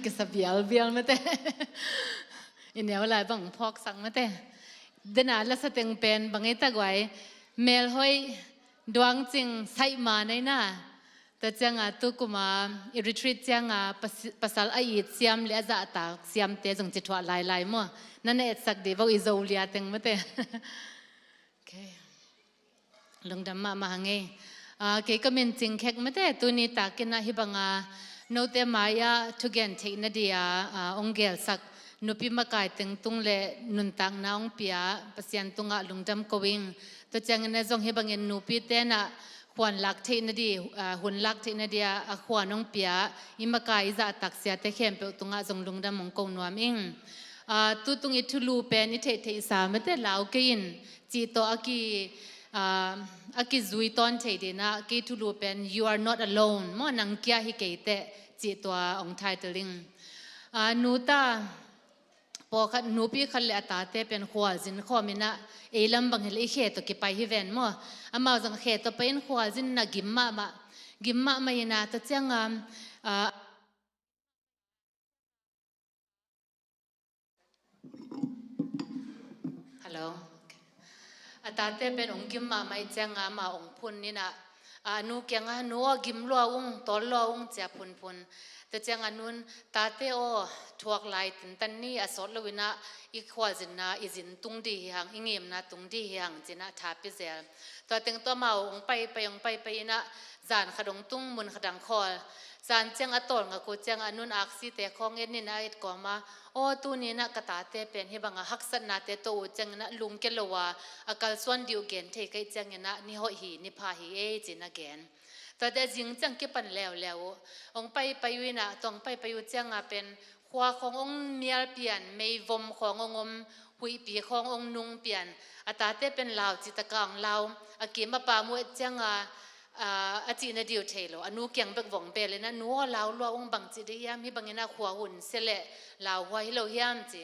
Kisa bialbial mate. I neu lai bang phawksak mate. Dena lasa teng pen bang ei ta guai. Melhoih duangcing saih ma nei na. Tua cianga tu kuma i retreat cianga pas-, pasal a it siam le a zahtak siamte zong ci thuah lailai maw. Nana etsak dih vo i Zo lia teng mate. Okay. Lungdam mahmah hang ei. Ah, kei ka min Cing Khek mate, tuni takin ah hih banga note mai-ah thugen theihna dia, ah, ong gelsak nupi makai teng tung le nuntakna ong pia Pasian tungah lungdam ko ing. Tua ciangin ah zong hih bangin nupi tenah khuan lak theihna di, ah, hun lak theihna dia a khuan ong pia i makai i zahtak siate khempeuh tungah zong lungdam ong ko nuam ing. Ah, tutung i thulu pen i theihtheihsa mate lau kei in cih tawh a ki, ah, a kizui tawn thei dinah kei thulu pen, "You are not alone," maw, "Nang kia hi kei teh," cih tua ong title ing. Ah, nuta pawlkhat, nupi khat le a tate pen khualzin khawm inah ei lam bang hileh i khe tawh kipai hi ven maw. Amau zong khe tawh pai in khualzin inah gim mahmah, gim mahmah inah tua cianga, ah, Hello. Okay. A tate pen ong gim mahmah i cianga amau ong phun inah, a nu kiangah, "Nu aw, gim lua ung, tawl lua ung," cia phunphun. Tua cianga nun, "Tate aw, thuak lai tintan ni, a sawt lo inah i khualzinna i zin tung di hi hang, i ngimna tung di hi hang," cinah tha pizel. Tua teng tua amau ong paipai, ong paipai inah zan khat ong tung, mun khat ang khawl. Zan ciang a tawlngak uh cianga nun aksite khawng en inah a et kawma, "Aw, tuni inah ka tate pen hih banga haksatnate tawh uh cianginah lungkia lo a, a kalsuan dih uh gen thei ka hih cianginah ni hoih hi, ni pha hi ei," cinah gen. Tuate a zing ciang kipan leuleu uh. Ong paipai uh inah, tua ong paipai uh cianga pen khua khawng ong mial pian, meivom khawng ong om, huihpi khawng ong nung pian, a tate pen lau cih taka ong lau, a kim a pam uh et cianga, ah, a cihna diu thei lo. A nu kiang bek vong bel inah, "Nu aw, lau lua ung, bang cih di hiam, hih bangin a khua hun sia leh lauhuai hi lo hiam," ci.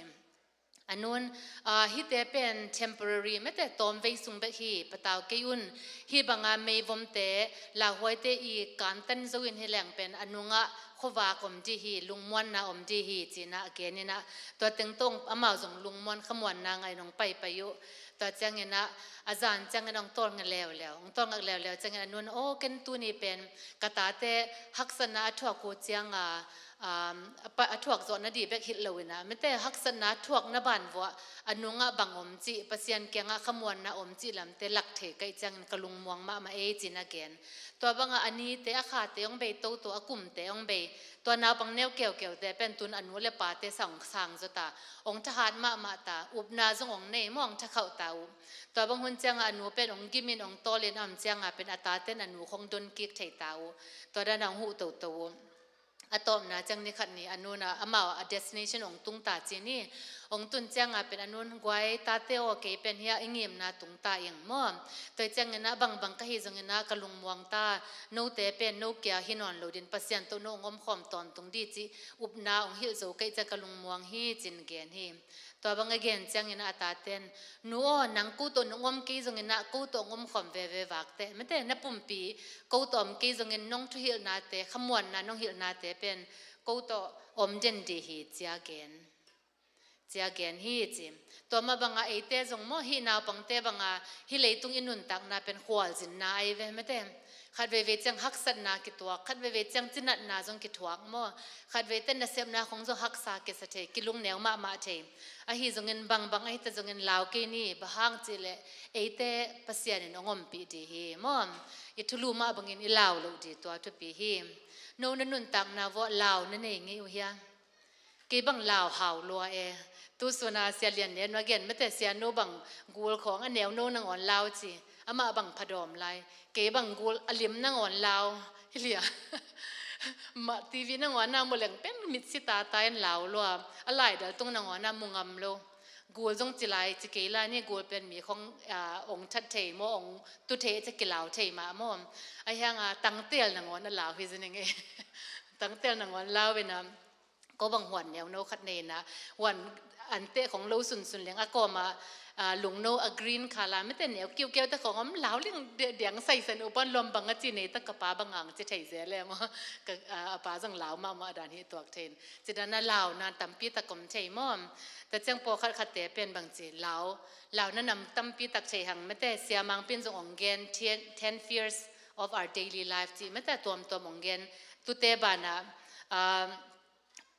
A nun, ah, "Hihte pen temporary mate, tawmvei sung bek hi, patau kei un. Hih banga meivomte, lauhuaite i kantan zo in hi leng pen a nungah khuavak om di hi, lungmuanna om di hi," cinah a gen inah tua teng tawh amau zong lungmuan khamuanna ngah in ong paipai uh. Tua cianginah a zan ciangin ong tawlngak leuleu, ong tawlngak leuleu ciangin a nun, "Aw, ken tuni pen ka tate haksatna a thuak uh cianga, um, a pa-, a thuak zawhna di bek hilh lo inah mate, haksatna thuakna ban vuah a nungah bang om cih, Pasian kiangah khamuanna om cih lamte lak thei ka hih ciangin ka lungmuang mahmah ei," cinah gen. Tua banga a nite, a khate ong bei toto, a kumte ong bei. Tua naupang neu keukeute pen tun a nu le pate sang, sang zaw ta, ong thahat mahmah ta, upna zong ong nei maw, ong thakhauh ta uh. Tua bang hun cianga a nu pen ong gimin ong tawlin a om cianga pen a taten a nu khawng don kik thei ta uh. Tua dana ong huh toto uh. A tawpna ciang ni khat ni a nunah amau a destination ong tung ta ci ni. Ong tun cianga pen a nun, "Guai, tate aw, kei pen hia i ngimna tung ta ing maw. Tua cianginah bangbang ka hi zonginah ka lungmuang ta, note pen no kia hi nawn lo din, Pasian tawh no ong omkhawm tawntung di cih upna ong hilh zo ka hih ciang ka lungmuang hi," cin gen hi. Tua bang a gen ciangin a taten, "Nu aw, nang ko tawh nong om kei zonginah ko tawh ong omkhawm veve vak teh mate, na pumpi ko tawh om kei zongin nong thuhilhnate, khamuanna nong hilhnate pen ko tawh om den di hi," cia gen, cia gen hi ci. Tua mah banga eite zong maw, hih naupangte banga hih leitung i nuntakna pen khualzinna ahi ve mate. Khat veivei ciang haksatna kituak, khat veivei ciang cinatna zong kituak maw. Khat veite nasepna khong zong haksa kisa thei, kilungneu mahmah thei. Ahi zongin bangbang ahi ta zongin lau kei ni, bang hang cihleh eite Pasian in ong ompih di hi maw. I thulu mah bangin i lau loh di tua thupi hi. No na nuntakna vuah lau na nei ngei uh hia? Kei bang lau hau lua e. Tu suna Sia Lian ne nua gen mate, Sia nu bang gul khawng a neu no nangawn lau ci. Amah bang phadawm lai. Kei bang gul a lim nangawn lau. Hi lia. Ma T V nangawn a mu leng pen mitsi tata in lau lua. A laidal tung nangawn a mu ngam lo. Gul zong ci lai ci kei lai ni, gul pen mi khong, ah, ong that thei maw, ong tu thei ci kilau thei mah maw. Ahi hanga tangtel nangawn a lau hi zi ning e. Tangtel nangawn lau ina. Ko bang huan neu no khat nei na, huan An teh khong lo sunsun leng a kawma, ah, lungno a green color mete neu kiukiau te khong om lau leng de-, diang saisen upan lom bang a ci nei ta ka pa bang ang ci thei ze le maw. Ka, ah, a pa zong lau mahmah dan hi tuak thei in. Ci dan a launa tampi tak om thei maw. Ta ciang pawlkhat khat te pen bang ci lau, launa nam tampi tak thei hang mete Sia Mang Pin zong ong gen ten, ten fears of our daily life ci mete tuamtuam ong gen. Tute banah, ah,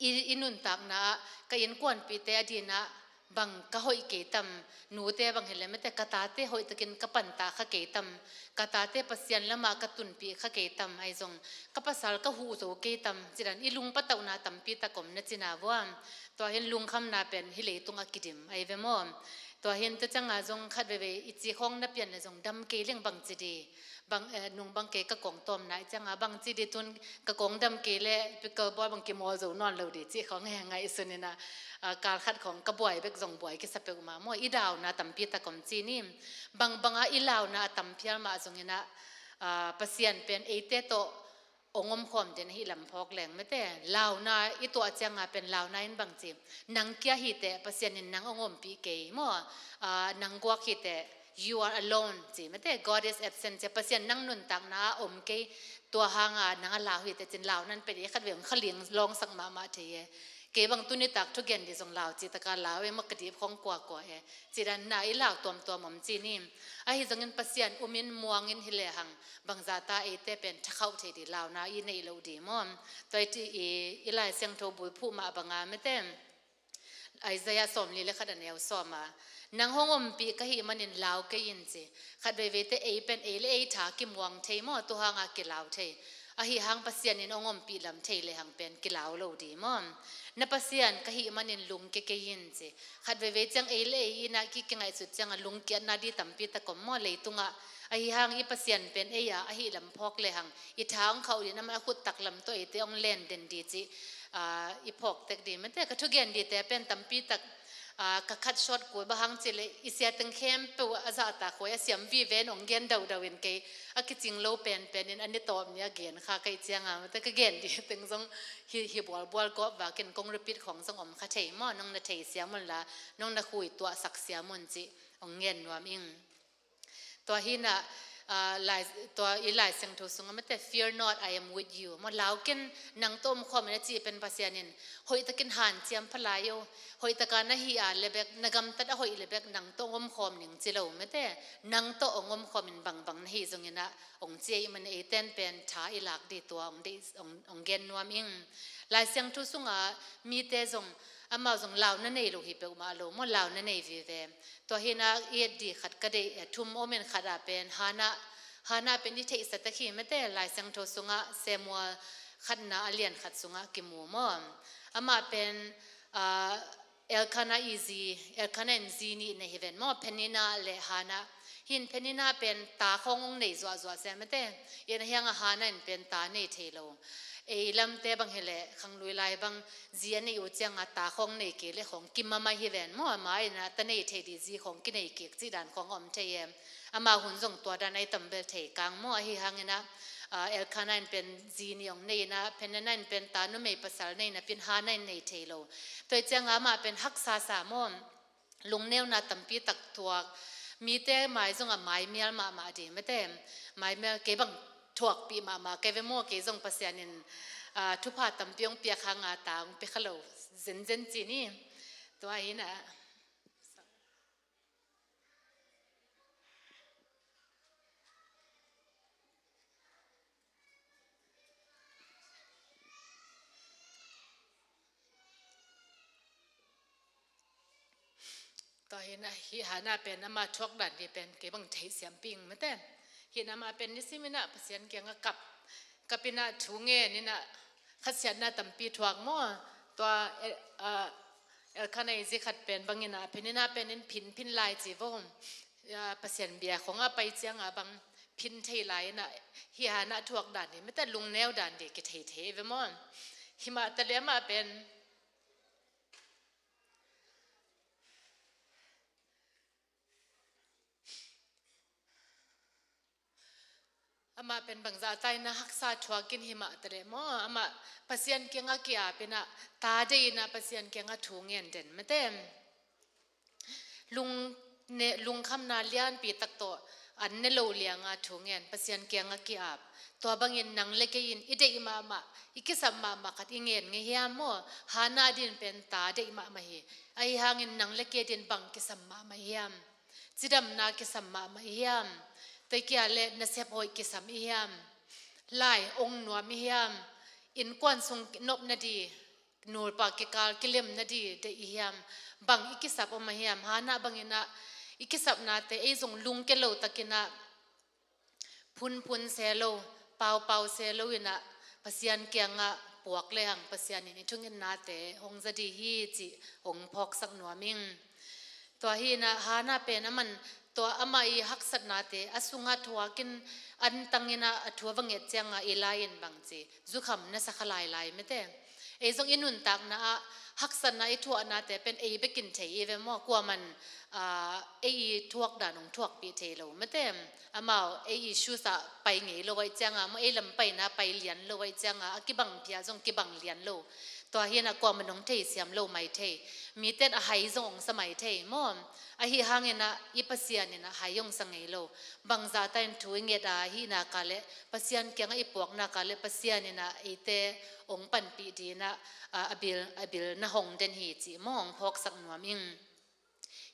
i, i nuntakna ah ka innkuanpihte a dinah bang ka hoih kei tam, nute bang hileh mete ka tate hoihtakin ka panta kha kei tam, ka tate Pasian lamah ka tunpih kha kei tam, ahi zong ka pasal ka huh zo kei tam, ci dan i lungpatauhna tampi tak om na cina vuam. Tua hin lungkhamna pen hi leitungah kidim ahi ve maw. Tua hin tua cianga zong khat veve i ci khawng na pian le zong dam kei leng bang ci di. Bang, eh, nung bang kei ka kong tawm nai cianga bang ci di tun ka kong dam kei le pickleball bang kimawl zo nawn lo di ci khawng he ngaihsun ina, ah, kal khat khawng ka buai bek zong buai kisa peuhmah maw i launa tampi tak om ci ni. Bang banga i launa a tam phial mah zong ina, ah, Pasian pen eite tawh ong omkhawm den ahi lam phawk leng mete launa i tuah cianga pen launa in bang ci nang kia hiteh Pasian in nang ong ompih kei maw, ah, nang guak hiteh you are alone ci mete God is absent ci Pasian nang nuntakna a om kei tua hanga nang a lau hiteh cin launan pen i khat ve ong khaling lawngsak mahmah thei e. Kei bang tunitak thugen di zong lau ci taka lau e maw ka dip khong kuakua e. Ci dan na i lau tuamtuam om ci ni. Ahi zongin Pasian umin muangin hi lehang bangzata eite pen thakhauh thei di launa i neih loh di maw. Tua i, i Lai Siangtho bulphuh mah banga mete Isaiah sawmli le khat a neu sawma nang hong ompih ka hih manin lau kei in ci. Khat veiveite ei pen ei le ei tha kimuang thei maw tuhanga kilau thei. Ahi hang Pasian in ong ompih lam thei le hang pen kilau lo di maw. Na Pasian ka hih manin lungke kei in ci. Khat veivei ciang ei le ei ina ki kingaihsut cianga lungkiatna di tampi tak om maw leitungah. Ahi hang i Pasian pen ei a ahi lam phawk le hang i tha ong khauh din amah a khut tak lam tawh eite ong len den di ci, ah, i phawk tek di mete ka thugen dite pen tampi tak, ah, ka khat short kul bang hang ci le i sia teng khempeuh a zahtak huai a siam vive in ong gen daudau in kei a kicing lo penpen in a ni tawp ni a gen kha kei cianga mete ka gen di teng zong hi, hi bualbual kawp vakin kong repeat khong zong om kha thei maw nong na thei siam un la nong na khui tuahsak siam un ci ong gen nuam ing. Tua hinah, ah, lai, tua i Lai Siangtho sungah mete fear not, I am with you maw lau ken nang tawh omkhawm in a cih pen Pasian in hoihtakin hanciam pha lai o. Hoihtaka na hih a lebek na gamtat a hoih lebek nang tawh ong omkhawm ning ci lo mete nang tawh ong omkhawm in bangbang na hih zonginah ong ci ei man eiten pen tha i lak di tua ong, deih, ong, ong gen nuam ing. Lai Siangtho sungah mite zong amau zong launa nei lo hi peuhmah lo maw launa nei vive. Tua hinah i et di khat ka deih, eh, thum om in khat ah pen Hannah, Hannah pen i theihsa tek hi mete Lai Siangtho sungah Samuel khatna a lian khat sungah kimu maw. Amah pen, ah, Elkanah i zi, Elkanah in zi nih nei hi ven maw Peninnah le Hannah. Hin Peninnah pen ta khawng ong nei zuahzuah sia mete. Ina hianga Hannah in pen ta nei thei lo. Ei lamte bang hileh khanglui lai bang zi a nei uh cianga ta khawng nei kei le khawng kimamai hi ven maw ama ina ta nei thei di zi khawng kinei kik cih dan khawng a om thei em. Ama hun zong tua dan ai tambel thei kang maw ahi hangina, ah, Elkanah in pen zi nih ong nei ina Peninnah in pen ta numei pasal nei na pin Hannah in nei thei lo. Tua i cianga amah pen haksa sa maw. Lungneuna tampi tak thuak. Mite mai zongah maimial mahmah di mete. Maimial kei bang thuakpih mahmah kei ve maw kei zong Pasian in, ah, thupha tampi ong piak hanga ta ong pia kha lo zenzen ci ni. Tua hinah. Tua hinah hih Hannah pen ama thuak dan di pen kei bang theih siamping mete. Hih ama pen nisiminah Pasian kiangah kap, kap inah thu ngen inah khatsiatna tampi thuak maw. Tua, eh, ah, Elkanah i zi khat pen bang inah Peninnah pen in phin phin lai ci vo. Ya, Pasian bia khawngah pai ciangah bang phin thei lai inah hih Hannah thuak dan di mete lungneu dan di kithei thei ve maw. Himah taleh amah pen Amah pen bangzah ta in ah haksa thuak in hi mah ta leh maw, amah Pasian kiangah ki-ap in ah, ta deih in ah Pasian kiangah thu ngen den mate. Lung ne, lungkhamna lianpi tak tawh an ne lo lianga thu ngen, Pasian kiangah ki-ap. Tua bangin nang le kei in i deih mahmah, i kisap mahmah khat i ngen ngei hiam maw? Hannah adin pen ta deih mahmah hi. Ahi hangin nang le kei adin bang kisam mahmah hiam? Cidamna kisam mahmah hiam? Tua kia le nasep hoih kisam hiam? Lai ong nuam hiam? Innkuan sung nopna di, nupa kikal kilemna di deih hiam? Bang i kisap om a hiam? Hannah bangin ah i kisapnate ei zong lungke lo takin ah phunphun se lo, paupau se lo in ah Pasian kiangah puak le hang Pasian in i thungetnate hong za di hi cih hong phawksak nuam ing. Tua hi in ah Hannah pen aman tua amah i haksatnate a sungah thuakin antang in ah a thu a va nget ciangah Eli in bang ci, zukham na sa kha lailai mate. Ei zong i nuntakna ah haksatna i thuahnate pen ei bekin thei i ve maw? Kuaman ah, ei i thuak dan hong thuakpih thei lo mate. Amau ei i shoes ah pai ngei lo ahih cianga maw, ei lam paina pai lian lo ahih cianga a kibang phia zong kibang lian lo. Tua hi in ah kuaman hong theisiam lo mai thei. Miten a hai zong hong sa mai thei maw? Ahi hangin ah i Pasian in ah hai hong sa ngei lo. Bangzah ta in thu i nget a hih nak leh Pasian kiangah i puak nak leh Pasian in ah eite hong panpih dingin ah, a, a bil, a bil na hong den hi cih maw hong phawksak nuam ing.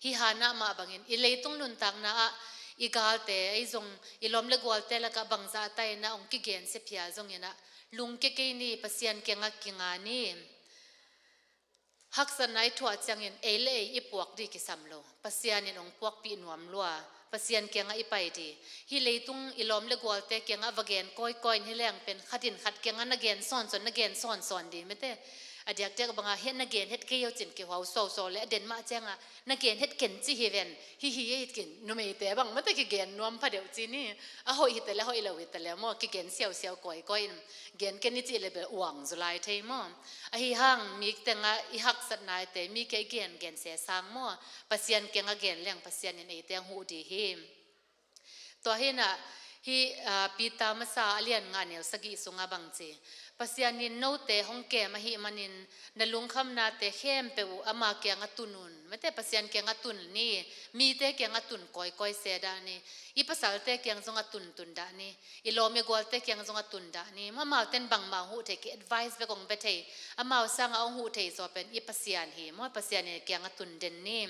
Hih Hannah mah bangin i leitung nuntakna ah i galte, ei zong i lawm le gualte lakah bangzah ta in ah hong kigensia phia zongin ah lungke kei ni, Pasian kiangah kinga ni. Haksatna i thuah ciangin ei le ei i puak di kisam lo. Pasian in hong puakpih nuam lua. Pasian kiangah i pai di. Hih leitung i lawm le gualte kiangah va gen kawikawi in hi leng pen khat in khat kiangah na gen sawnsawn, na gen sawnsawn di mate. A diakdiak banga heh na gen het kei uh cin kihuau sawsawh le a den mah ciangah na gen het ken ci hi ven. Hi hi hi ken numeite bang mate kigen nuam pha deuh ci ni. A hoih hi ta le hoih lo hi ta le maw kigen siausiau kawikawi in. Gen ken i cih le bel uang zu lai thei maw? Ahi hang mi tengah i haksatnate mi kia i gen gen se sang maw? Pasian kiangah gen leng Pasian in eite hong huh di hi. Tua hi in ah hih, ah, Peter masa a lian nga neu sagih sungah bang ci, Pasian in note hong kem ahih manin na lungkhamnate khempeuh uh ama kiangah tun un. Mate Pasian kiangah tun ni, mite kiangah tun kawikawi se dah ni, i pasalte kiang zongah tuntun dah ni. I lawm i gualte kiang zongah tun dah ni. Amau ten bangmah hong huh thei, ki advice bek hong bia thei. Amau sangah hong huh thei zaw pen i Pasian hi maw, Pasian in kiangah tun den ni.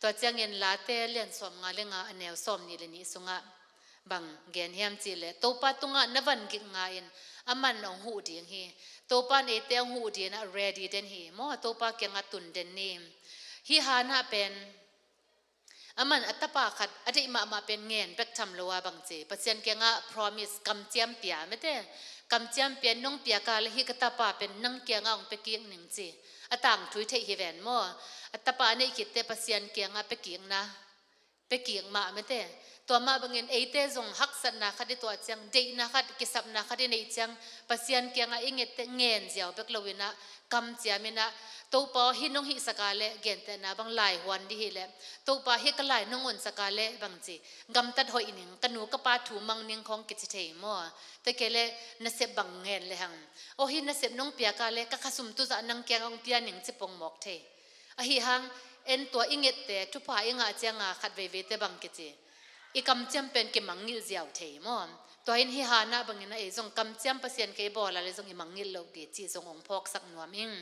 Tua ciangin Late lian sawm nga le nga a neu sawm nih le nih sungah bang gen hiam cih leh Topa tungah na van gik nga in aman hong huh ding hi. Topa in eite hong huh dingin ah ready den hi maw, Topa kiangah tun den ni. Hih Hannah pen aman a tapa khat a deih mahmah pen ngen bek tham lo a bang ci, Pasian kiangah promise, kamciam pia mate. Kamciam pia, nong piak a leh hih ka tapa pen nang kiangah hong pia kik ning ci. A tangthu i theih hi ven maw? A tapa a neih khitte Pasian kiangah pia kikna, pia kik mah mate. Tua mah bangin eite zong haksatna khat i tuah ciang, deihna khat, kisapna khat i neih ciang, Pasian kiangah i ngette ngen ziau bek lo in ah kamciam in ah, Topa aw, hih nong hihsak a leh gentehna bang laihuan di hi leh, Topa hih ka lai nong honsak a leh bang ci, gamtat hoih ning, ka nu ka pa thu mang ning khawng kici thei maw? Tua kei leh nasep bang ngen le hang, aw hih nasep nong piak a leh ka khasum tuzah nang kiangah hong pia ning ci pongmawk thei. Ahi hang en tua i ngette, thupha i ngah cianga khat veiveite bang kici, i kamciam pen kimangngilh ziau thei maw? Tua hi in hih Hannah bangin ah ei zong kamciam Pasian kiang i bawl a leh zong i mangngilh loh di cih zong hong phawksak nuam ing.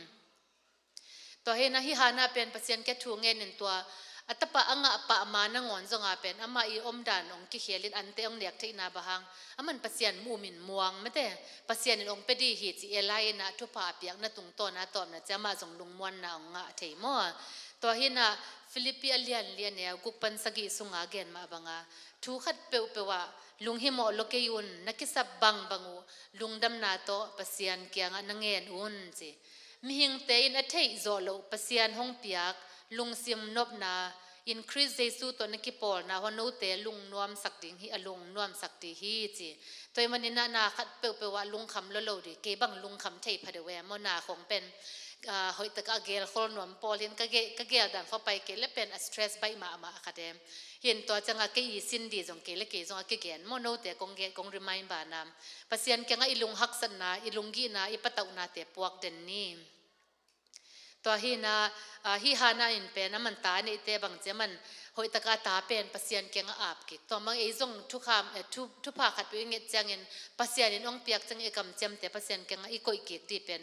Tua hi in ah hih Hannah pen Pasian kiang thu ngen in tua a tapa a ngah pah ma nangawn zong a pen amah i omdan hong kikhel in ante hong nek theihna bang hang, aman Pasian mu-um in muang mate. Pasian in hong pia di hi ci Eli in ah thupha a piakna tungtawn a tawpna ciang amah zong lungmuanna hong ngah thei maw? Tua hi in ah Philippi a lian li a neu guk pan sagih sunga gen mah banga, thu khat peuhpeuh ah lunghimawh lua kei un, na kisap bangbang uh lungdamna tawh Pasian kiangah na ngen un ci. Mihingte in a theih zawh loh Pasian hong piak lungsim nopna in Khrist Jesu tawh na kipawlna hua note lungnuamsak ding hi, a lungnuamsak ding hi ci. Tua ahih manin ah na khat peuhpeuh ah lungkham lua lo ding, kei bang lungkham thei pha deuh e maw, na khawng pen ah, hoih takah a gelkhol nuam pawl in ka ge-, ka gel dan khua pai kei le pen a stress baih mahmah khat e. Hi in tua ciangah kei i sin dih zong kei le kei zong a kigen maw, note kong gen, kong remind banah Pasian kiangah i lunghaksatna, i lunggihnate, i patauhnate puak den ni. Tua hi in ah, ah, hi Hannah in pen a man ta a neihte bang ci a man hoih takah a ta pen Pasian kiangah ap kik. Tua bang ei zong thukham, eh, thu, thupha khat peuh i nget ciangin Pasian in hong piak ciangin i kamciamte Pasian kiangah i koih kik dih pen,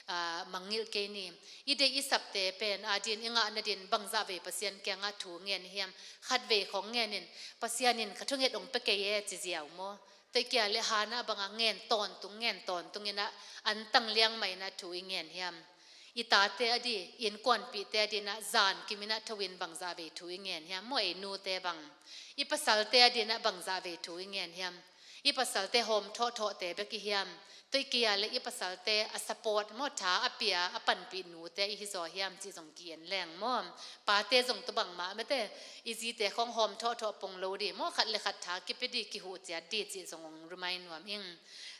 ah, mangngilh kei ni. I deih i sapte pen a din i ngah nadin bangzah vei Pasian kiangah thu ngen hiam? Khatvei khong ngen in Pasian in ka thunget hong pia kei e ci ziau maw? Tua hi kei a le Hannah bangah ngen tawntung, ngen tawntung in ah antang liang mah in ah thu i ngen hiam? I tate a dih, innkuanpihte a dih in ah zan kim in ah tho in bangzah vei thu i ngen hiam maw? Ei nute bang, i pasalte a dih in ah bangzah vei thu i ngen hiam? I pasalte hawm thawhthawhte bek i hiam? Tua hi kei a le i pasalte a support maw, tha a pia, a panpih nute i hi zaw hiam cih zong ki-en leng maw? Pate zong tua bangmah mate, i zite khong hawm thawhthawh pong lo dih maw, khat le khat tha kipia dih, kihuh ciat dih cih zong hong remind nuam ing.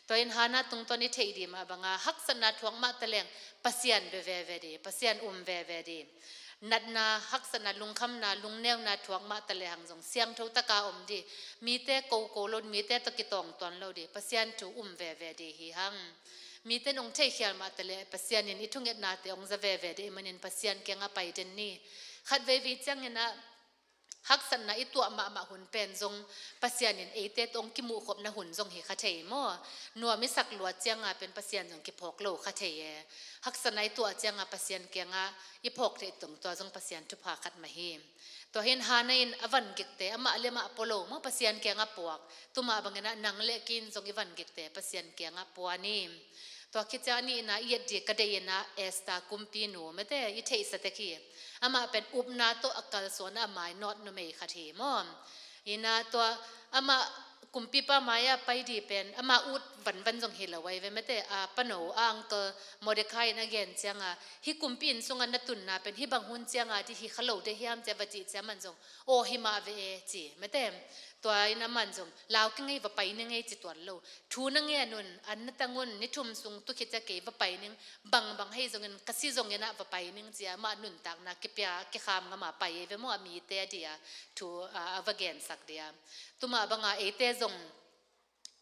Tua in Hannah tungtawn i theih dih mah bangah haksatna thuak mah taleng Pasian bia veve dih, Pasian um veve dih. Natna, haksatna, lungkhamna, lungneuna thuak mah talehang zong siangtho taka om dih. Mite koko lo, mite tawh kitawngtuan lo dih, Pasian thu um veve dih hi hang. Mite in hong theikhial mah taleh Pasian in i thungetnate hong za veve dih manin Pasian kiangah pai den ni. Khat veivei ciangin ah haksatna i tuah mahmah hun pen zong Pasian in eite tawh hong kimuhkhopna hun zong hi kha thei maw? Nuam i sak luat ciangah pen Pasian zong kiphawk lo kha thei e. Haksatna i tuah ciangah Pasian kiangah i phawk theih tong tua zong Pasian thupha khat mah hi. Tua hi in Hannah in a vangikte amah le amah pua lo maw, Pasian kiangah puak. Tua mah bangin ah nang le kei in zong i vangikte Pasian kiangah pua ni. Tua khit ciang a nihna i et dih ka deih in ah Esther kumpinu mate, i theihsa tek hi. Amah pen upna tawh a kalsuan a mainawt numei khat hi maw? In ah tua amah kumpipa mai-ah pai dih pen amah ut vanvan zong hi lo ahi ve mate, a pano, a uncle Mordecai in a gen ciangah hih kumpi inn sungah na tunna pen hih bang hun ciangah dih hi kha lo dih hiam ci a va cih ciang aman zong aw hi mah ve e ci mate. Tua in aman zong lau kei ngei, va pai ni ngei ci tuan lo. Thu na ngen un, an na tang un, ni thum sung tu khit ciang kei va pai ning, bangbang hei zongin, ka si zongin ah va pai ning ci a, amah nuntakna kipia, kikham ngam a pai ei ve maw, a mite a dia thu, a, a va gensak dia. Tua mah banga eite zong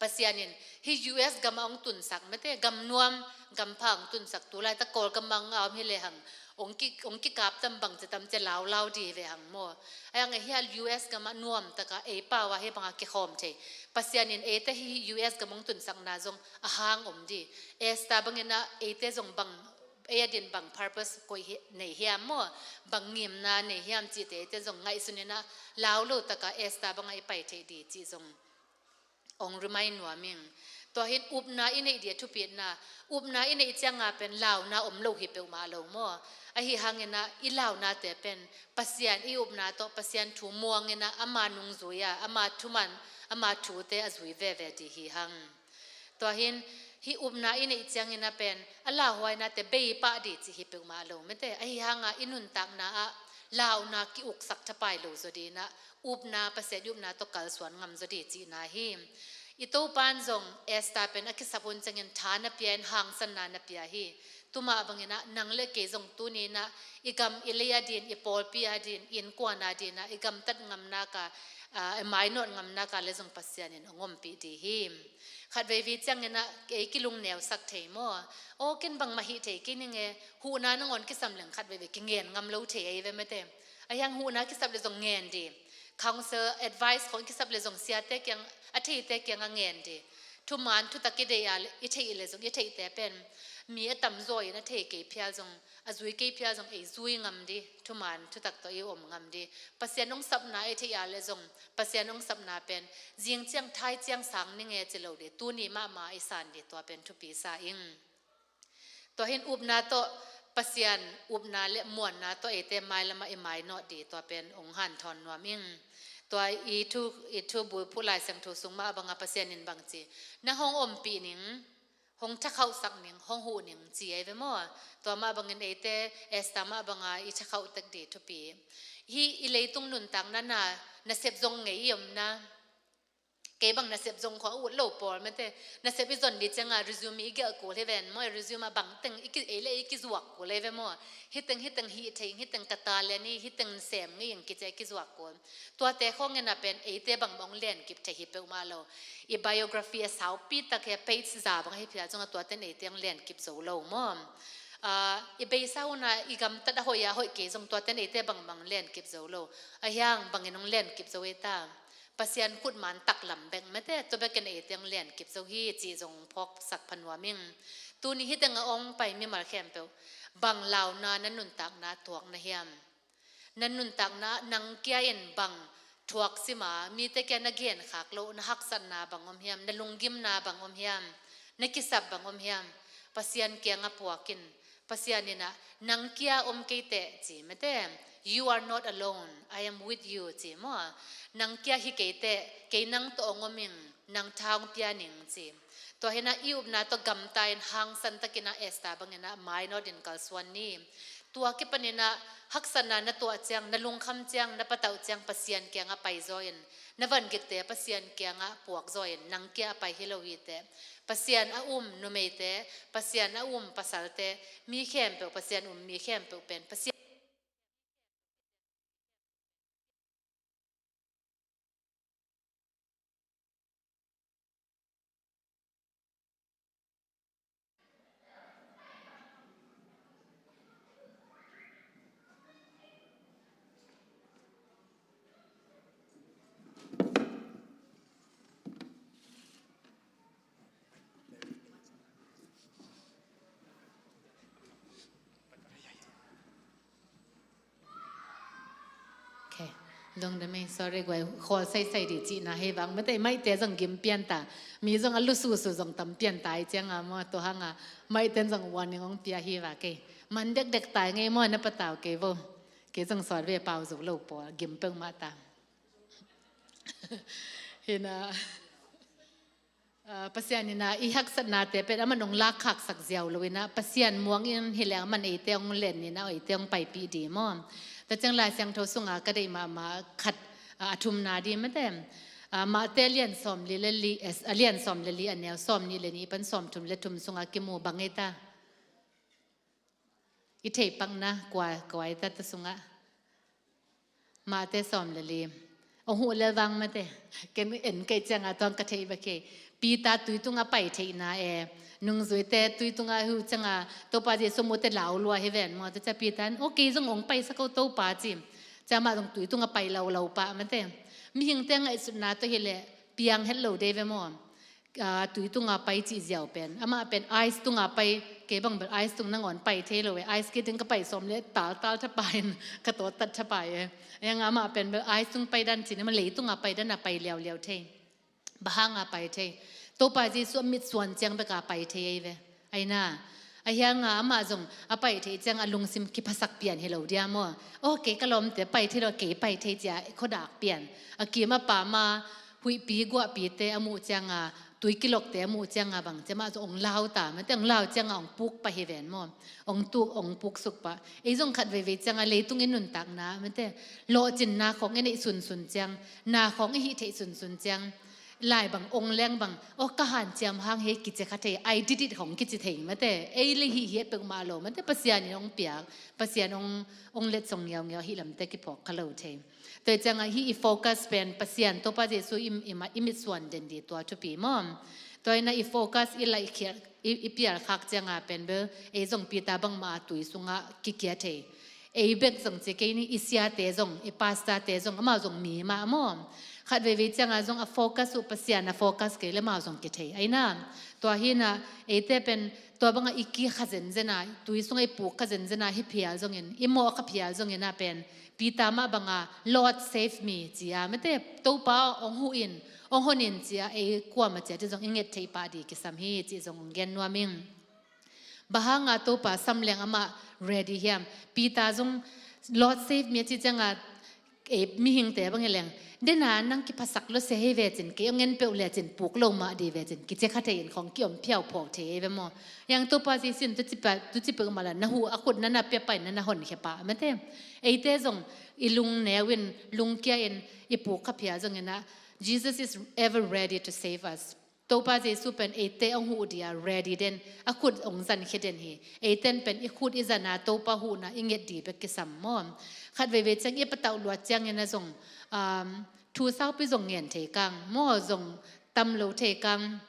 Pasian in hih U S gam ah hong tunsak mate, gam nuam, gam pha hong tunsak, tu laitak Kawlgam ah hong a om hi lehang, hong ki, hong kikap tam bang ci tam ci a laulau dih hi ve hang maw. Ahi hang e hih a U S gam ah nuam taka ei pau a hih banga kikhawm thei. Pasian in eite hih U S gam hong tunsakna zong a hang om dih. Esther bangin ah eite zong bang, ei a din bang purpose koih hi, nei hiam maw, bang ngimna nei hiam cihte eite zong ngaihsun in ah lau lo taka Esther banga i pai theih dih cih zong hong remind nuam ing. Tua hi in upna i neih dih a thupitna, upna i neih cianga pen launa om lo hi peuhmah lo maw. Ahi hangin ah i launate pen Pasian i upna tawh, Pasian thu muangin ah ama nungzui a, ama thuman, ama thute a zui veve dih hi hang. Tua hi in hih upna i neih ciangin ah pen a lauhuainate bei pah dih cih hi peuhmah lo mate. Ahi hanga i nuntakna ah launa ki-uksak thapai lo zaw dih in ah upna, Pasian i upna tawh kalsuan ngam zaw dih cihna hi. I Topa in zong Esther pen a kisap hun ciangin tha na pia in hangsanna na pia hi. Tua mah bangin ah nang le kei zong tuni in ah i gam i lei a din, i pawlpi a din, i innkuan a din ah i gamtat ngamnaka, ah, i mainawt ngamnaka le zong Pasian in hong ompih dih hi. Khat veivei ciangin ah ei kilungneusak thei maw. Aw, ken bangmah hih thei kei ning e, huhna nangawn kisam leng khat veivei kingen ngam lo thei ahi ve mate. Ahi hang huhna kisap le zong ngen dih. Counsel, advice khong kisap le zong siate kiang, a theite kiangah ngen dih. Thuman thutak i deih a le, i theih le zong i theihte pen mi a tamzaw in a thei kei phial zong, a zui kei phial zong ei zui ngam dih. Thuman thutak tawh i om ngam dih. Pasian hong sapna i theih a le zong Pasian hong sapna pen zing ciang thai ciang sang ning e ci lo dih. Tuni mahmah i san dih, tua pen thupi sa ing. Tua hi in upna tawh, Pasian upna le muanna tawh eite mailamah i mainawt dih, tua pen hong hanthawn nuam ing. Tua i thu, i thubul phu Lai Siangtho sung mah banga Pasian in bang ci, nang hong ompih ning, hong thakhauhsak ning, hong huh ning ci ahi ve maw. Tua mah bangin eite Esther mah banga i thakhauh tek dih thupi. Hih i leitung nuntakna na, nasep zong ngei i omna, Kei bang nasep zong khawng ut lo pawl mate. Nasep i zon ding ciangah resume i gelh kul hi ven maw, i resume ah bang teng i ki, ei le ei kizuak kul hi ve maw. Hiteng hiteng hih thei, hiteng ka talent hi, hiteng sem ngei ing kici a kizuak kul. Tuate khawng in a pen eite bangmah hong lenkip thei hi peuhmah lo. I biography a saupi tak hi a, page za bang ahi phial zongah tuate'n eite hong lenkip zo lo maw. Ah, i beisa hun a i gamtat a hoih a hoih kei zong tuate'n eite bangmah hong lenkip zo lo. Ahi hang bangin hong lenkip zo ei ta? Pasian khut man taklam bek mate, tua bekin eite hong lenkip zo hi cih zong phawksak pha nuam ing. Tuni hiteng a hong pai mimal khempeuh, bang launa na nuntakna tuak na hiam? Na nuntakna nang kia in bang thuak sim a, mite kia na genkhak loh, na haksatna bang om hiam, na lunggimna bang om hiam, na kisap bang om hiam? Pasian kiangah puak in. Pasian in a, nang kia om kei teh ci mate. "You are not alone. I am with you," ci maw. Nang kia hi kei teh, kei nang tawh hong om ing, nang tha hong pia ning ci. Tua hi a i upna tawh gamta in hangsan takin a Esther bangin a mainawt in kalsuan ni. Tua kipanin a haksatna na tuah ciang, na lungkham ciang, na patauh ciang Pasian kiangah paizaw in. Na vangikte Pasian kiangah puakzaw in, nang kia a pai hi lo hi teh. Pasian a um numeite, Pasian a um pasalte, mi khempeuh, Pasian um mi khempeuh pen Pasian Okay. Lungdam ei, sorry guai, khawl saisai dih cihna hi vang mate, maihte zong gim pian ta. Mi zong a lususu zong tam pian ta ei cianga maw, tua hanga maihten zong warning hong pia hi va kei. Man dekdek tai ngei maw, na patau kei vo. Kei zong sawt ve pau zo lo pawl, gim peuhmah ta. Hi na. Ah, Pasian in a i haksatnate pen aman hong lakkhaksak ziau lo in a, Pasian muang in hileh aman eite hong len in a, eite hong paipih dih maw. Tua ciang Lai Siangtho sunga ka deih mahmah khat, ah, a thumna dih mate. Ah, Mate lian sawm li le li, eh, a lian sawm le li a neu sawm nih le nih pan sawm thum le thum sunga kimu bang ei ta? I theih pakna kua, kua ei ta tua sungah? Mate sawm le li. Ong huh lel vang mate. Ken en kei cianga tuang ka theih bek kei. Peter tui tunga pai theihna e. Nungzuite tui tunga huh cianga Topa Jesu mute lau lua hi ven maw. Tua cia Peter in, "O, kei zong ong pai sa ko Topa," ci. Cia mah zong tui tunga pai lo lo pah mate. Mihingte ngaihsutna tua hileh piang het lo dei ve maw. Ah, tui tunga pai cih ziau pen. Amah pen ice tunga pai, kei bang bel ice tung nangawn pai thei lo e. Ice skating ka pai sawm le tal tal thapai in, ka tawt tat thapai e. Ahi hanga amah pen bel ice tung pai dan cih ni maw, lei tunga pai dan a pai liauliau thei. Bang hanga pai thei? Topa Jesu a mitsuan ciang beka pai thei ei ve. Ahi na. Ahi hanga amah zong a pai theih ciang a lungsim kiphasak pian hi lo dia maw. O, kei ka lawmte pai thei lo, kei pai thei cia khuadak pian. A kim a pam a huihpi guahpite a muh cianga, tui kilokte a muh cianga bang cia mah zong ong lau ta mate, ong lau cianga ong puk pah hi ven maw. Ong tuk, ong puk suk pah. Ei zong khat veivei cianga leitung i nuntakna mate, lawhcinna khawng i neih sunsun ciang, na khawng i hih theih sunsun ciang, lai bang ong leng bang, "O, ka hanciam hang hi," kici kha thei, "I did it," hong kici thei mate. Ei le hih hiat peuhmah lo mate, Pasian in hong piak, Pasian hong, hong letsong ngiaungiau hih lamte kiphawk kha lo thei. Tua hi ciangah hih i focus pen Pasian Topa Jesu i, i, ma, i mitsuan den dih tua thupi maw. Tua hi na i focus i laihkhiat, i, i pialkhak ciangah pen bel ei zong Peter bangmah a tui sungah kikia thei. Ei bek zong ci kei ni, i siate zong, i pastorte zong, amau zong mi mah maw. Khat veivei ciangah zong a focus uh Pasian a focus kei le amau zong kithei. Ahi na, tua hi na, eite pen tua bangah i kikha zenzen a, tui sungah i puk kha zenzen a, hi phial zongin, i mawh kha phial zongin a pen, Peter mah banga, "Lord, save me," ci a, mate, "Topa, ong huh in, ong hon in," ci a, ei kuamah ciat i zong i nget theih pah dih kisam hi, cih zong ong gen nuam ing. Bang hanga Topa sam leng amah ready hiam? Peter zong, "Lord, save me," a ci cianga, ei mihingte bang hi leng, "Dena nang kiphasak lo sia hi ve cin, kei ong en peuh le cin, puk lo mah dih ve cin," kici kha thei in khong kiom phiau phawk thei ei ve maw. Yang Topa Jesu in tuci peuh, tuci peuhmah la, na huh a khut na na pia pai na na honkhia pah mate. Eite zong i lungneu in, lungkia in, i puk kha phial zongin a, Jesus is ever ready to save us. Topa Jesu pen eite hong huh dia ready den, a khut hong zankhia den hi. Eiten pen i khut i zana Topa huhna i nget di bek kisam maw. Khat veivei ciang i patauh luat ciangin a zong, um, thu saupi zong ngen thei kang maw, zong tam lo thei kang.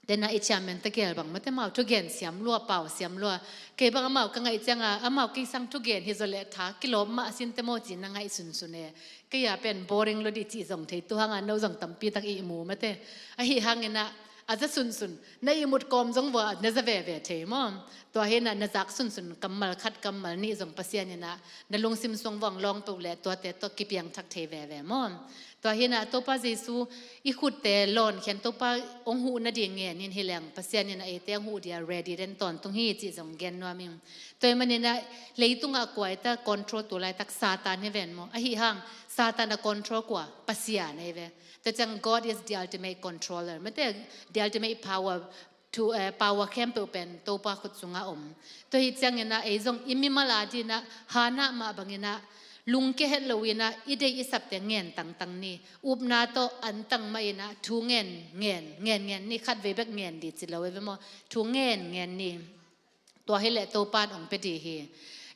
Dena i chairman tegel bang mate mau thugen siam lua, pau siam lua. Kei bang amau ka ngaih cianga amau kei sang thugen hi zaw le tha kilawm mah a sinte maw ci na ngaih sunsun e. Kei a pen boring lo di cih zong thei, tu hanga no zong tampi tak i mu mate. Ahi hangina a za sunsun na i mut kawm zong vua na za veve thei maw. Tua hina na zak sunsun kammal khat kammal nih zong Pasian ina na lungsim suang vuang lawng peuh le tuate tawh kipiang thak thei veve maw. Tua hina Topa Jesu i khutte lawn khian Topa hong huh na di ngen in hileng Pasian ina eite hong huh dia ready den tawntung hi cih zong gen nuam ing. Tua hi manina leitungah kua i ta control tu laitak Satan hi ven maw. Ahi hang Satan a control kua? Pasian ahi ve. Tua ciang God is the ultimate controller. Mate the ultimate power to, eh, power khempeuh pen Topa khut sungah om. Tua hi ciangina ei zong i mimal a dina hana mah bangina lungke het lo ina i deih i sapte ngen tangtang ni. Upna tawh antang mah ina thu ngen ngen ngen ngen ni, khat vei bek ngen di ci lo e ve maw. Thu ngen ngen ni. Tua hileh Topan hong pia di hi.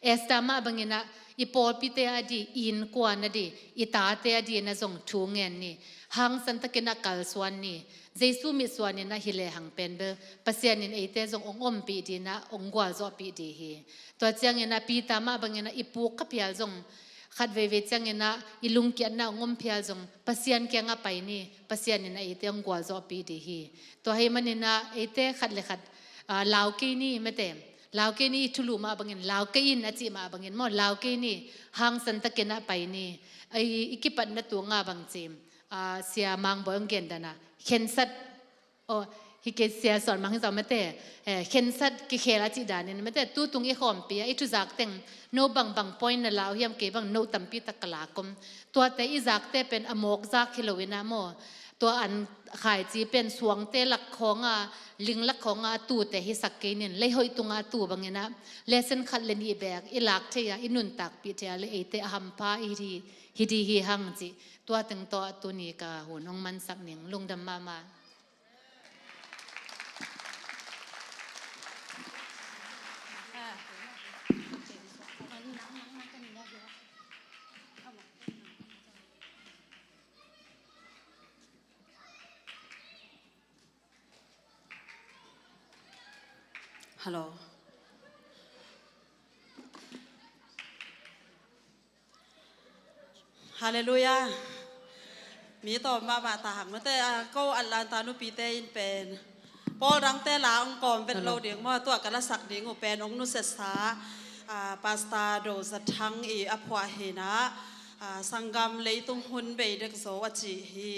Esther mah bangina i pawlpite a di, i innkuan a di, i tate a dina zong thu ngen ni. Hangsan takina kalsuan ni. Jesu mitsuanina hi lehang pen bel Pasian in eite zong hong ompih dina hong gualzawhpih di hi. Tua ciangina Peter mah bangina i puk kha phial zong khat veivei ciangina i lungkiatna hong om phial zong Pasian kiangah pai ni. Pasian ina eite hong gualzawhpih di hi. Tua hi manina eite khat le khat, ah, lau kei ni mate. Lau kei ni, i thulu mah bangin lau kei in a cih mah bangin maw, lau kei ni, hangsan takina pai ni. I, i kipatna tunga bang ci, ah, Sia Mang Bawi hong gen dana khensat. Oh, hi kei Sia Suan Mang hi zaw mate. Eh, khensat kikhel a cih danin mate, tutung i khawmpi a i thuzak teng no bangbang point na lau hiam, kei bang no tampi tak ka lak om. Tuate i zakte pen a mawk zak hi lo ina maw. Tua an khaici pen suangte lak khawnga, ling lak khawnga a tute hisak kei nin, leihoih tunga a tu bangina lesson khat le nih bek i lak thei a, i nuntakpih thei a le eite a hampha i hi, hi di hi hang cih. Tua teng tawh tuni ka hun hong mansak ning. Lungdam mahmah. Hello. Halleluiah. Mi tawm mahmah ta hang mate, ah, ko Atlanta nupite in pen pawl dangte la hong kawm vet lo ding maw, tua ka lasak ding uh pen hong nusiasa, ah, Pastor Do Za Thang i a phuah hina, ah, sanggam leitung hun bei dek zo a cih hi.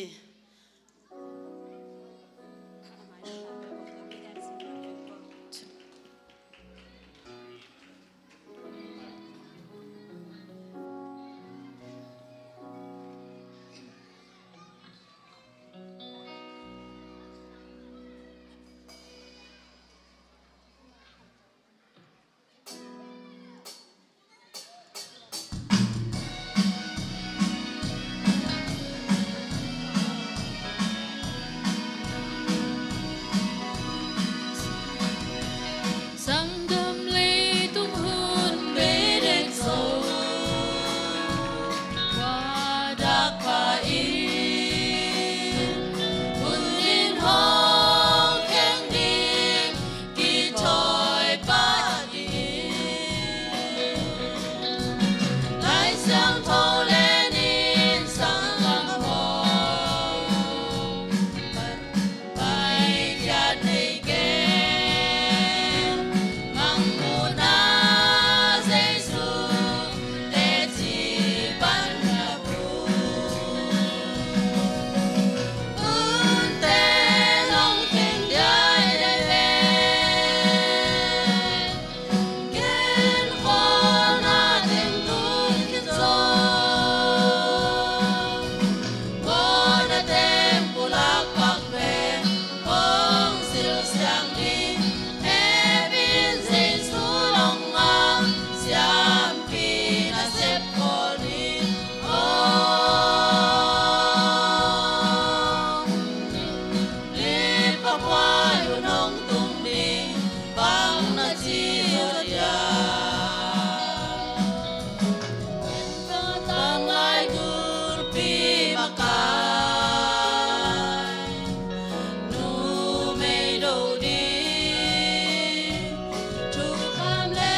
Thukham le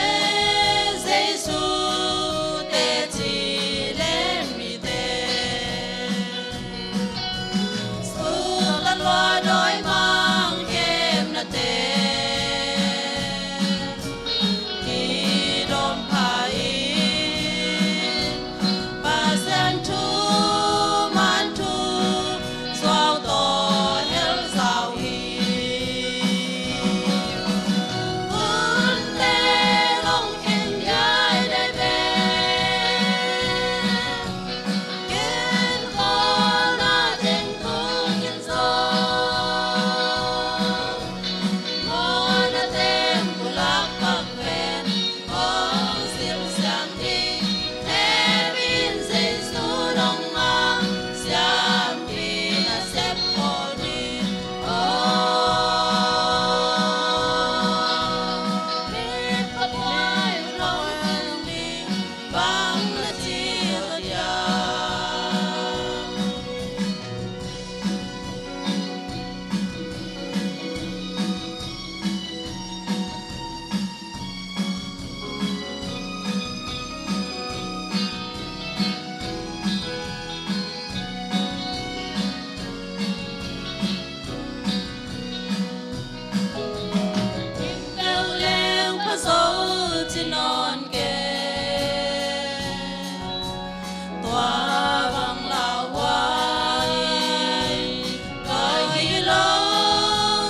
Jesu teci leng mite, sukha lua dawimang khemnate, kidom pha in, Pasian thu man thu zuau tawh hel zau hi. Hunte long khen diai dai ve, ken khawlna teng tung in zong, mawhna teng pulak pak ven. Hong silsiang ding, hehpih in Jesu nong ngak, siampi nasep khawl ding. Oh, mit ka buai nong tung ding, bang na ci zaw diam. Tingkeu leng pha zo ci nawn kei. Tua bang lauhuai, tua hi lo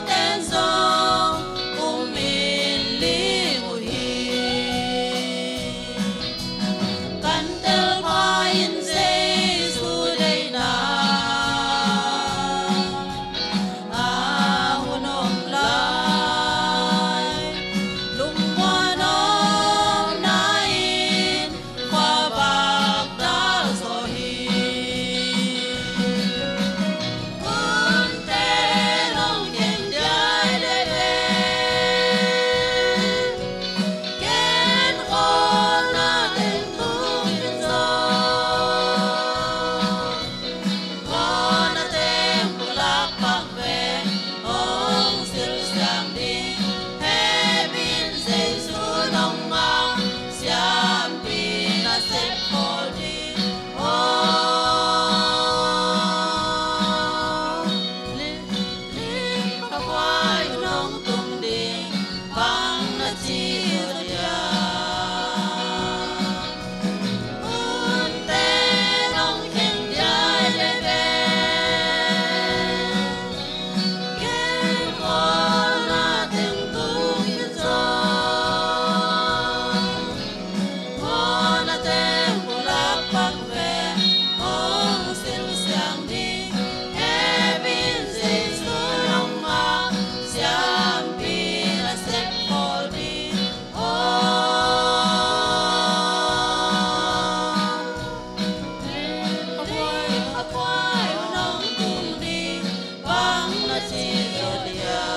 ten zong um in ling uh hi. Kan tel pha in Jesu deihna, a hun om lai, lungmuan omna in khuavak dal zaw hi. Hunte nong khen diai dai ve, ken khawlna teng tung in zong, mawhna teng pulak pak ve. Hong silsiang ding, hehpih in Jesu nong ngak, siampi nasep khawl ding. Oh, ling, ling ka buai nong tung ding, bang na ci zaw diam. Hunte nong khen diai dai ve, ken khawlna teng tung in zong, mawhna teng pulak pak ve. Hong silsiang ding, hehpih in Jesu nong ngak, siampi nasep khawl ding. Oh, ling, ling ka buai nong tung ding, bang na ci zaw diam.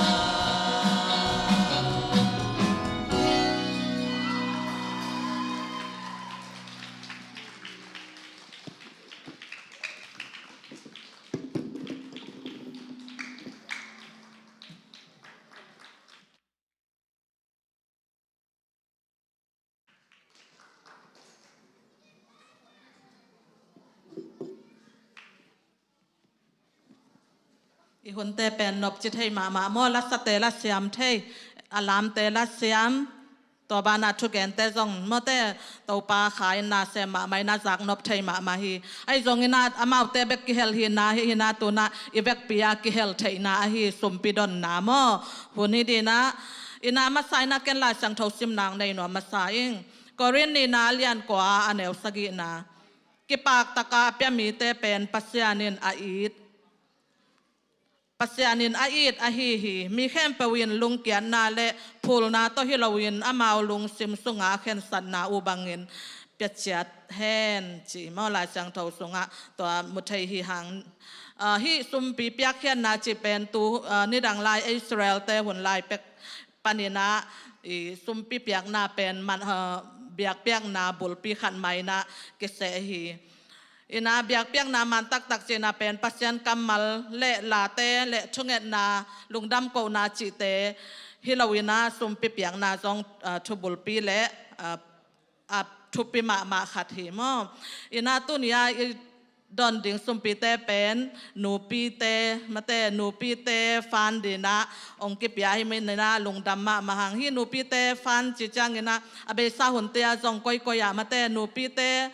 I hunte pen nopci thei mahmah maw, lasate lasiam thei, a lamte lasiam, tua banah thugente zong mawte Topa kha in na sem mahmah in a zak nop thei mahmah hi. Ahi zongin ah amaute bek kihel hi na, hi hi na, tunah i vekpi a kihel theihna ahi sumpi donna maw. Hun hi dinah, i na masa in ah ken Lai Siangtho sim nang nei nuam masa ing. Korin nihna a lian kua a neu sagihna. Kipak taka a pia mite pen Pasian in a it, Pasian in a it ahi hi. Mi khempeuh in lungkiatna le phulna tawh hi loin amau lungsim sungah a khensatna uh bangin piaciat hen, ci maw, Lai Siangtho sungah tua mu thei hi hang. Ah, hih sumpi piakkhiatna cih pen tu, ah, nidang lai Israel-te hun lai pek panin ah, i sumpi piakna pen man, ah, biakpiakna bulpi khat mah in ah kiseh hi. Ina biakpiakna man taktak cihna pen Pasian kammal le late le thungetna, lungdam kohna cihte hi lo ina sumpi piakna zong, ah, thubulpi le, ah, a thupi mahmah khat hi maw. Ina tuni-a i don ding sumpite pen nupite, mate nupite fan dinah ong kipia hi manin ah lungdam mahmah hang hi. Nupite fan ci ciangin ah a beisa hunte ah zong koikoi ah mate nupite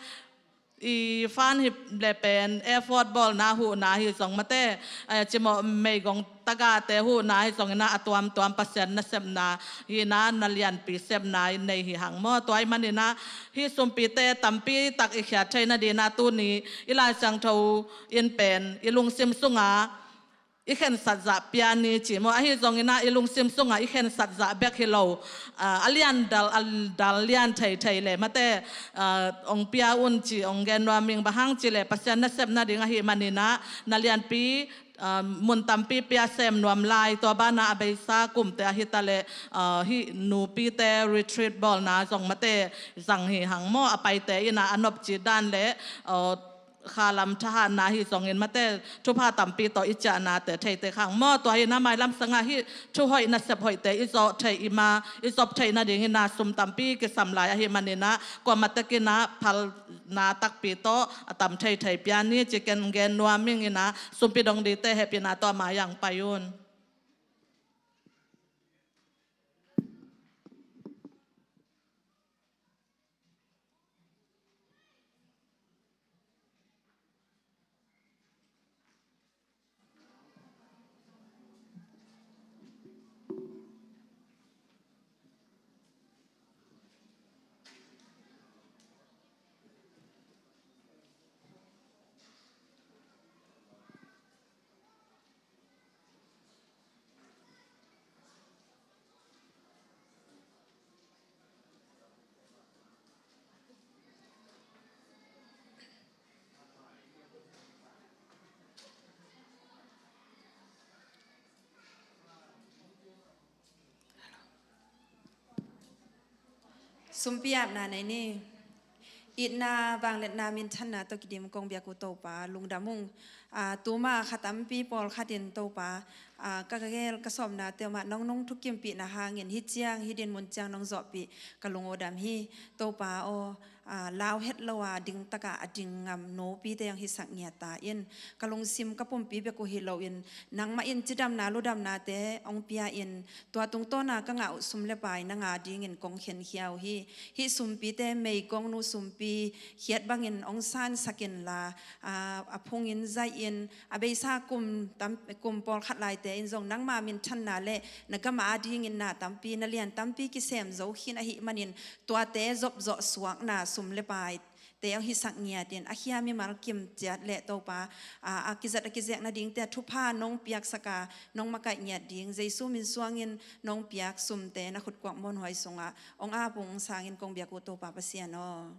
i fan hi le pen effort bawlna huhna hi zong mate, eh, cimawh meigong tagahte huhna hi zongin ah a tuamtuam Pasian nasepna hi-in ah na lianpi sepna i nei hi hang maw. Tua ahih manin ah hih sumpite tampi tak i khiat theih nadingin ah tuni i Lai Siangtho in pen i lungsim sungah i khensat zah pia ni ci maw. Ahi zongin ah i lungsim sungah i khensat zah bek hi lo, ah, a lian dal, a dal lian theithei le mate, ah, ong pia un ci ong gen nuam ing. Bang hang cih leh Pasian nasep nading ahih manin ah na lianpi, ah, mun tampi pia sem nuam lai. Tua banah a beisa kumte ahi ta leh, ah, hih nupite retreat bawlna zong mate zang hi hang maw. A paite in ah a nopci dan le, ah, khalam thahatna hi zongin mate thupha tampi tawh i ciahnate theitek hang maw. Tua hi-in ah mailam sangah hih thu hoih nasep hoihte i zawh theih i ma, i zop theih nadingin ah sum tampi kisam lai ahih manin ah kuamah tekin ah phalna takpi tawh a tam theithei pia ni ci ken gen nuam ing. Ina sumpi dong dingte hehpihna tawh mai-ah ong pai un. Sumpi apna nei ni. Itna, vangliatna, minthanna tawh kidim kong biak uh Topa lungdam ung. Ah, tuma kha tampi pawlkhat in Topa, ah, ka gel ka sawmnate mah nong nong thukimpihna hangin hih ciang hih dinmun ciang nong zawhpih ka lung aw dam hi. Topa aw, ah, lau het lo a ding takah a ding ngam nupite hong hisak ngiat ta in, ka lungsim ka pumpi bek uh hi loin nangmah in cidamna ludamnate hong pia in, tua tungtawna ka ngah uh sum le pai nang a dingin kong khenkhia uh hi. Hih sumpite meigongnu sumpi khiat bangin hong sansak inla, aa, a phungin zaih in, a beisa kum tam, kum pawlkhat laite in zong nangma minthanna le na gam a dingin na tampi, na lian tampi kisem zo khin ahih manin tuate zopzawh suakna sum le pai te hong hisak ngiat in, a khia mimal kim ciat le Topa, a, a kizat a kizek nadingte a thupha nong piaksak a, nong makaih ngiat ding Jesu min suangin nong piak sumte na khutkuak muanhuai sungah hong ap ung, hong sang in kong biak uh Topa Pasian aw.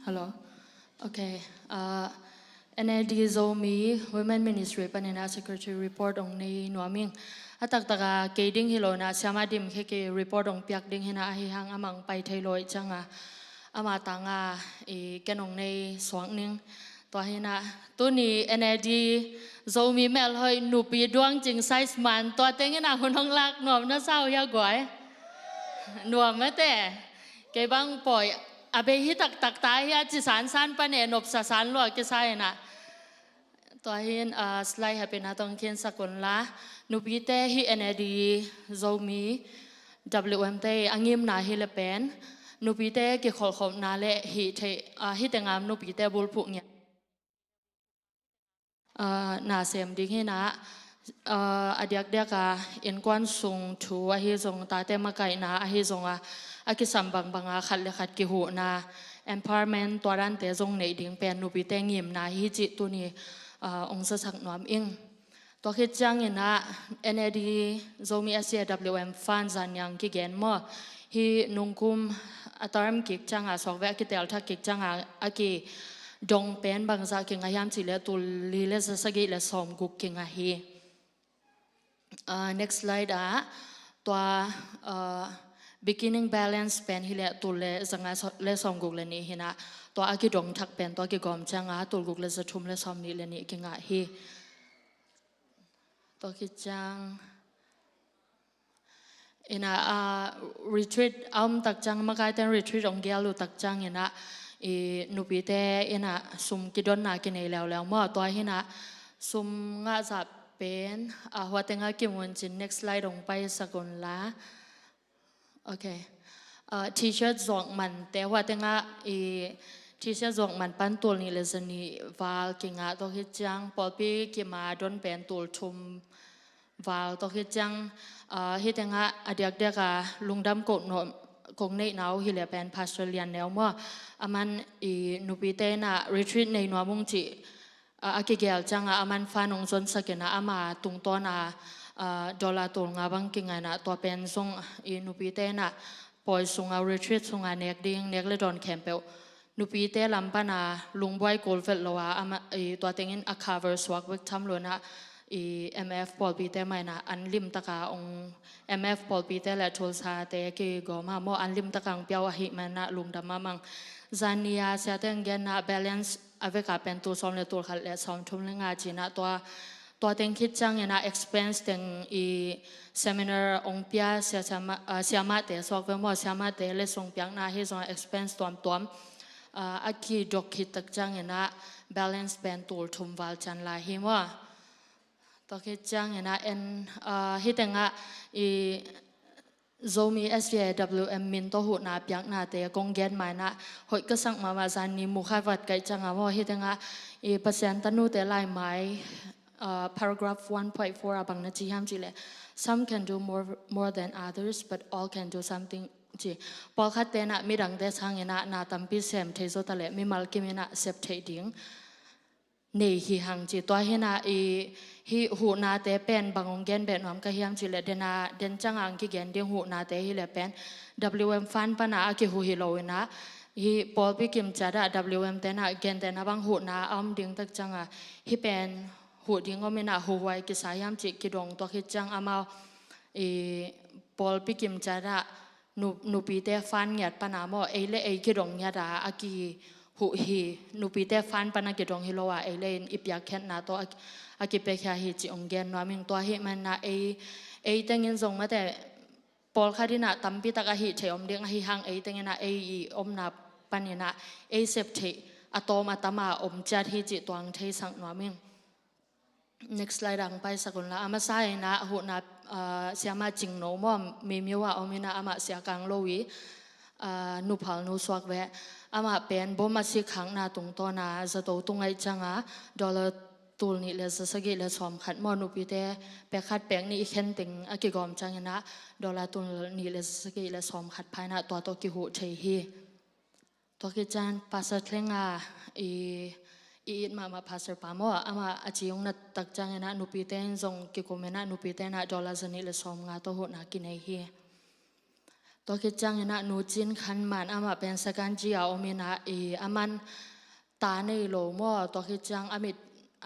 Hello. Okay. Uh, N A D Zomi Women Ministry panin a secretary report ong nei nuam ing. A taktak a kei ding hi lo in a, Siama Dim Khe Khe report ong piak ding hi in a, ahi hang amah ong pai thei lo ahih ciang a, ama tang a i ken ong nei suak ning. Tua hi in a, tuni N A D Zomi melhoih nupi duang cing size man, tua teng in a hun ong lak nuam na sa uh hia guai? Nuam mate. Kei bang pawi a bei hi taktak ta hi a, ci sansan pan e, nopsa san lua kisa in a. Tua hi in, ah, slide happy na tong khin sak un la. Nupite hih N A D Zomi W M te a ngimna hi le pen, nupite kikholhkhopna le hih theih, ah, hih teng a nupite bulphuh ngiat, ah, na sem ding hi in a, ah, a diakdiak a innkuan sung thu ahi zong, tate makaihna ahi zong a, a kisam bangbang a khat le khat kihuhna, empowerment, tua dante zong neih ding pen nupite ngimna hi cih tuni, ah, ong zasak nuam ing. Tua khit ciang in a, N A D Zomi S C A W M fund zan niang kigen maw? Hih nungkum a term kik ciang a, suak ve a kitel thak kik ciang a, a kidong pen bangzah kingah hiam cih leh tul li le za sagih le sawm guk kingah hi. Ah, next slide ah, tua, ah, beginning balance pen hi leh tul le za nga le sawm guk le nih hi in a, tua a kidong thak pen tua kigawm ciang a tul guk le za thum le sawm nih le nih kingah hi. Tua khit ciang in a, ah, retreat a om tak ciang, makaite'n retreat ong gel uh tak ciang in a, i nupite in a sum kidonna kinei leuleu maw? Tua hi in a, sum ngah zah pen, ah, hua teng a kimu in cin, next slide ong paisak un la. Okay. Ah, T-shirt zuak mante hua teng a, i T-shirt zuak man pan tul nih le za nih val kingah. Tua khit ciang pawlpi kim a don pen tul thum val. Tua khit ciang, ah, hih teng a a diakdiak a lungdam kong no, kong neihna uh hi leh pen Pastor Lian Neu maw? Aman i nupite in a retreat nei nuam ung cih, ah, a kigel ciang a, aman fund ong zonsak in a, ama tungtawn a, ah, dollar tul nga bang kingah in a, tua pen zong i nupite in a pawi sung a, retreat sung a nek ding, nek le dawn khempeuh nupite lam pan a lungbuai kul vet lo a, ama, i, tua teng in a cover suak bek tham lo in a, i, M F pawlpite mah in a an limtak a ong, M F pawlpite le Tulsate kigawm a maw, an limtak a ong pia uh ahih man in a lungdam mahmah ing. Zan ni a siate ong gen in a, balance a vek a pen tul sawm le tul khat le sawm thum le nga ci in a, tua, tua teng khit ciang in a expense teng, i, seminar ong pia sia, siama, ah, siamate suak ve maw, siamate le sung piakna hi zong a expense tuamtuam, ah, a kidok khit tak ciang in a balance pen tul thum val ciang lai hi maw? Tua khit ciang in a en, ah, hih teng a, i, Zomi S C A W M min tawh huhna piaknate kong gen ma in a, hoih ka sak mahmah, zan ni mu kha vat ka hih ciang a maw, hih teng a, i, Pasian tanute laimai, ah, paragraph one point four a bang na ci hiam cih leh, "Some can do more, more than others, but all can do something," ci. Pawlkhatte in a midangte sang in a na tampi sem thei zaw ta leh mimal kim in a sep theih ding nei hi hang ci. Tua hi in a, i, hih huhnate pen bang ong gen beh nuam ka hiam cih leh, den a, den ciang a ong kigen ding huhnate hi leh pen W M fund pan a a kihuh hi lo in a, hih pawlpi kim ciat ah W M te in a gentehna bang huhna a om ding tak ciang a, hih pen huh ding om in a, huhuai kisa hiam cih kidong. Tua khit ciang amau, i, pawlpi kim ciat ah nu, nupite fund ngiat pan a maw, ei le ei kidong ngiat a a kihuh hi. Nupite fund pan a kidong hi lo a, ei le ei in i piakkhiatna tawh a, a kipiakhia hi cih ong gen nuam ing. Tua ahih man in a ei, ei teng in zong mate, pawlkhat in a tampi tak a hih theih om ding, ahi hang ei teng in a ei i omna pan in a ei sep theih a tawm a tam a om ciat hi cih tua ong theisak nuam ing. Next slide ah ong paisak un la. A masa in a huhna, ah, siama Cingno maw, Mimiu ah om in a, amah Sia Kang Lo i, ah, nuphalnu suak ve. Amah pen bom a sikkhakna tungtawn a zato tung ahih ciang a, dollar tul nih le za sagih le sawm khat maw, nupite pek khat pek nih i khen teng a kigawm ciang in a, dollar tul nih le za sagih le sawm khat pha in a, tua tawh kihuh thei hi. Tua khit ciang Pastor Thleng a, i, i it mahmah Pastor pa maw, amah a ci ong na tak ciang in a, nupite in zong kikum in a, nupite in a dollar za nih le sawm nga tawh huhna kinei hi. Tua khit ciangin ah Nu Cin Khan Man, amah pen Sakanji a om in ah, i, aman ta nei lo maw, tua khit ciang a mit,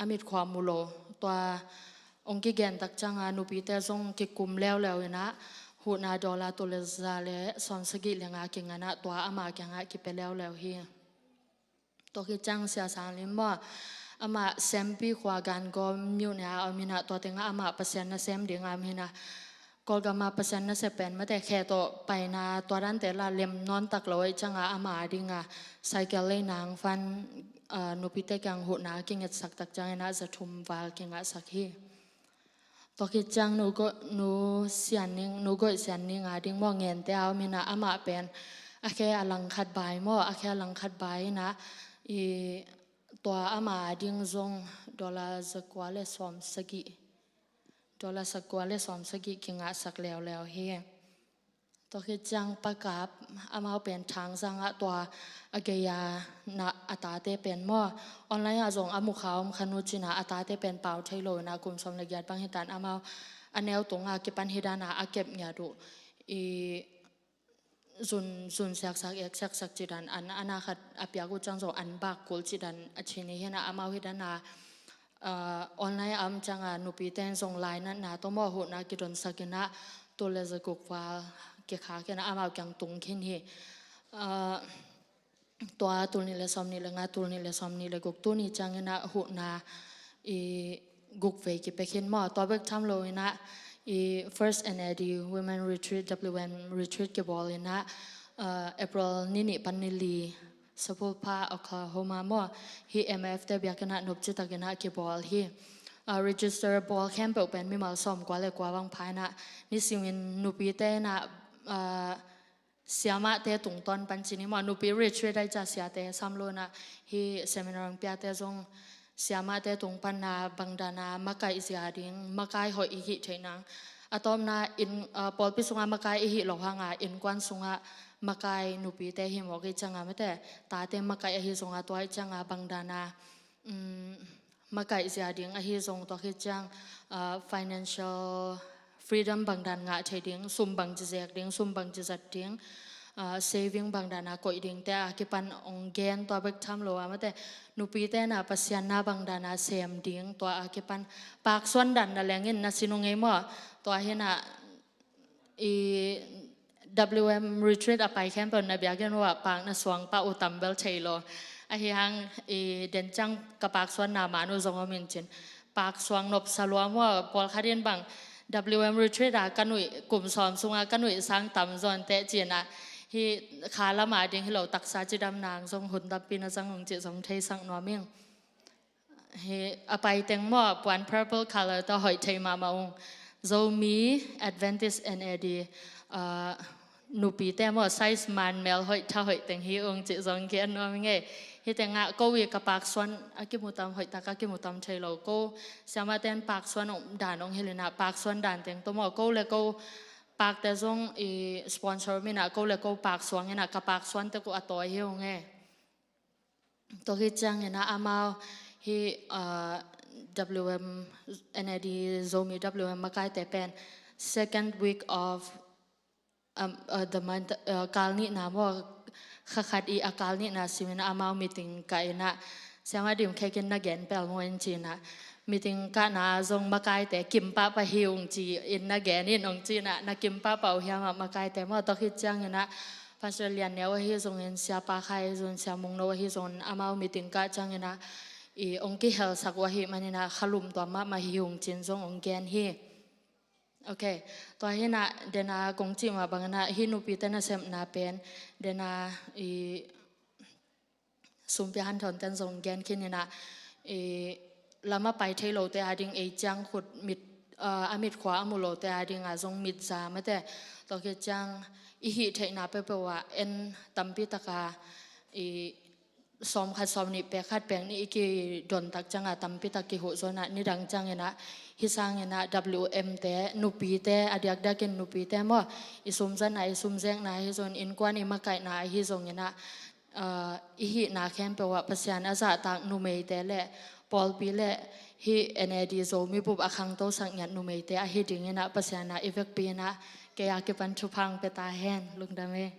a mit khua mu lo. Tua hong kigen tak ciang a nupite zong kikum leuleu in ah, huhna dollar tul le za le sawmsagih le nga kingan ah, tua ama kiangah kipia leuleu hi. Tua khit ciang Sia Sang Lim maw, amah Sempi khua Gangawm myone a om in ah, tua tengah amah Pasian nasem ding a om hi in ah, Kawlgam a Pasian nasep pen mate khe tawh paina tua dante la lem nawn tak lo ahih ciang a, ama a ding a cycle lei nang fan, ah, nupite kiang huhna kingetsak tak ciangin ah za thum val kingahsak hi. Tua khit ciang Nu Go-, Nu Sian Ning, Nu Goih Sian Ning a ding maw, Ngente a om in ah, amah pen a khe a langkhat bai maw, a khe a langkhat bai in ah, i, tua ama a ding zong dollar zakua le sawmsagih, dollar zakua le sawmsagih kingahsak leuleu hi. Tua khit ciang Pa Kap, amau pen Thangzang ah tua a gei a na a tate pen maw, online ah zong a mukha om kha, Nu Cin a a tate pen pau thei lo in ah, kum sawm le giat bang hi tan, amau a neu tung a kipan hi dan a a kep ngiat uh, i, zun, zun siaksak, ek siaksak ci dan, an, an a khat a piak uh ciang zong an bak kul ci dan a ci ni hi in ah, amau hi dan a, ah, online a om ciang a nupite in zong lainatna tawh maw, huhna kidonsak in ah, tul le za guk val kikhak in ah amau kiang tung khin hi. Ah, tua tul nih le sawmnih le nga, tul nih le sawmnih le guk, tuni ciangin ah huhna i guk vei kipia khin maw. Tua bek tham lo in ah, i, First N A D Women Retreat, W M Retreat kibawl in ah, ah, April ni nih pan ni li, Sapulpa, Oklahoma maw, hih M F te biakinn ah nopci tak in ah kibawl hi. Ah, register bawl khempeuh pen mimal sawmkua le kua bang pha in ah, ni simin nupite in ah, ah, siamahte tungtawn pan ci ni maw, nupi retreat ahih ciang siate sam lo in ah, hih seminar hong piate zong siamahte tung pan a bang dan a makaih zia ding, makai hoih i hih theih nang. A tawpna in, ah, pawlpi sungah makai i hih loh hang a, innkuan sungah makai nupite hi mawk ahih ciang a, mate, tate makaih ahi zong a, tua ahih ciang a bang dan a, um, makaih zia ding ahi zong, tua khit ciang, ah, financial freedom bang dan ngah thei ding, sum bangci zek ding, sum bangci zat ding, ah, saving bang dan a koih ding te a kipan hong gen, tua bek tham lo a, mate, nupite na Pasian na bang dan a sem ding, tua a kipan paksuan dan na leng in na sin uh ngei maw. Tua hi in ah, i, W M retreat a pai khempeuh na biakinn uh ah pakna suang pah uh tam bel thei lo. Ahih hang, i, den ciang ka paksuanna man uh zong om in cin, paksuang nopsa lua maw, pawlkhat in bang W M retreat a ka nuih, kum sawm sungah ka nuih sang tam zaw inteh ci in ah, hih kha lam a ding hi lo, taksa cidam nang zong hun tampi na zang ung cih zong theisak nuam ing. Hih a pai teng maw, puan purple color tawh hoih thei mahmah ung. Zomi Adventist N A D, ah, nupite maw, size man mel hoih tha hoih teng hi ung cih zong gen nuam ing ei. Hih tengah ko i ka paksuan a kimu tam, hoih tak a kimu tam thei lo, ko siamahte in paksuan dan hong hilh in ah, paksuan dan teng tawh maw, ko le ko pakte zong i sponsor min ah, ko le ko paksuang in ah, ka paksuan tek uh a tawi hi ung ei. Tua khit ciangin ah amau hih, ah, W M, N A D Zomi W M makaite pen second week of, um, uh, the month, uh, kal nihna maw, kha khat i a kal nihna simin ah amau meeting kah in ah, Siama Dim Khek in na gen pel maw in ci in ah, meeting kahna zong makaite kim pahpah hi ung ci in na gen in hong ci in ah, na kim pahpah uh hiam ah makaite maw. Tua khit ciangin ah Pastor Lian Neu ahi zongin, Siapa Khai ahi zongin, Sia Mung No ahi zongin, amau meeting kah ciangin ah, i, hong kihelsak uh ahih manin ah kha lum tuam mahmah hi ung cin zong hong gen hi. Ok, tua hi in ah, den a kong cih mah bangin ah, hih nupite nasepna pen, den a, i, sum pia hanthawn ten zong gen khin in ah, i, lam a pai thei lote a ding, ei ciang khut mit, ah, a mit khua a mu lote a ding a zong mit za mate. Tua khit ciang i hih theihna peuhpeuh ah en tampi tak a, i, sawm khat sawm nih pek khat pek nih i kidon tak ciang a tampi tak kihuh zaw in ah, nidang ciangin ah, hih sangin ah W M te, nupite, a diakdiakin nupite maw, i sum zatna, i sum zekna ahi zongin, innkuan i makaihna ahi zongin ah, ah, i hihna khempeuh ah Pasian a zahtak numeite le pawlpi le hih N A D Zomi bup a khangtosak ngiat numeite ahi dingin ah Pasian ah i vekpi in ah Kei a kipan thupha hong pia ta hen. Lungdam e.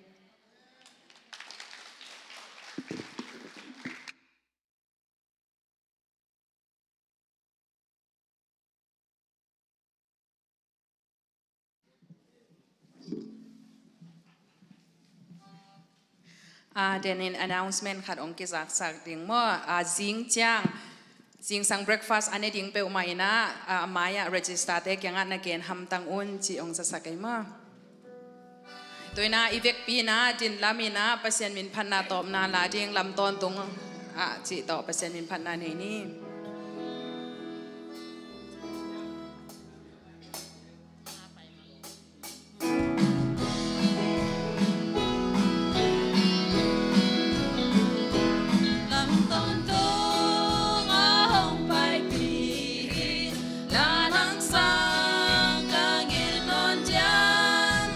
A, denin announcement khat hong kizaksak ding maw? A, zing ciang zingsang breakfast a ne ding peuhmah in ah, a, a mai-ah register-te kiangah na gen hamtang un cih hong zasak ei maw? Tu-in ah i vekpi in ah din lam in ah Pasian min phatna tawpna la ding lam tawntung ah cih tawh Pasian min phatna nei ni. Lam tawntung a hong paipih hi, la nang sang ka ngil nawn ciang,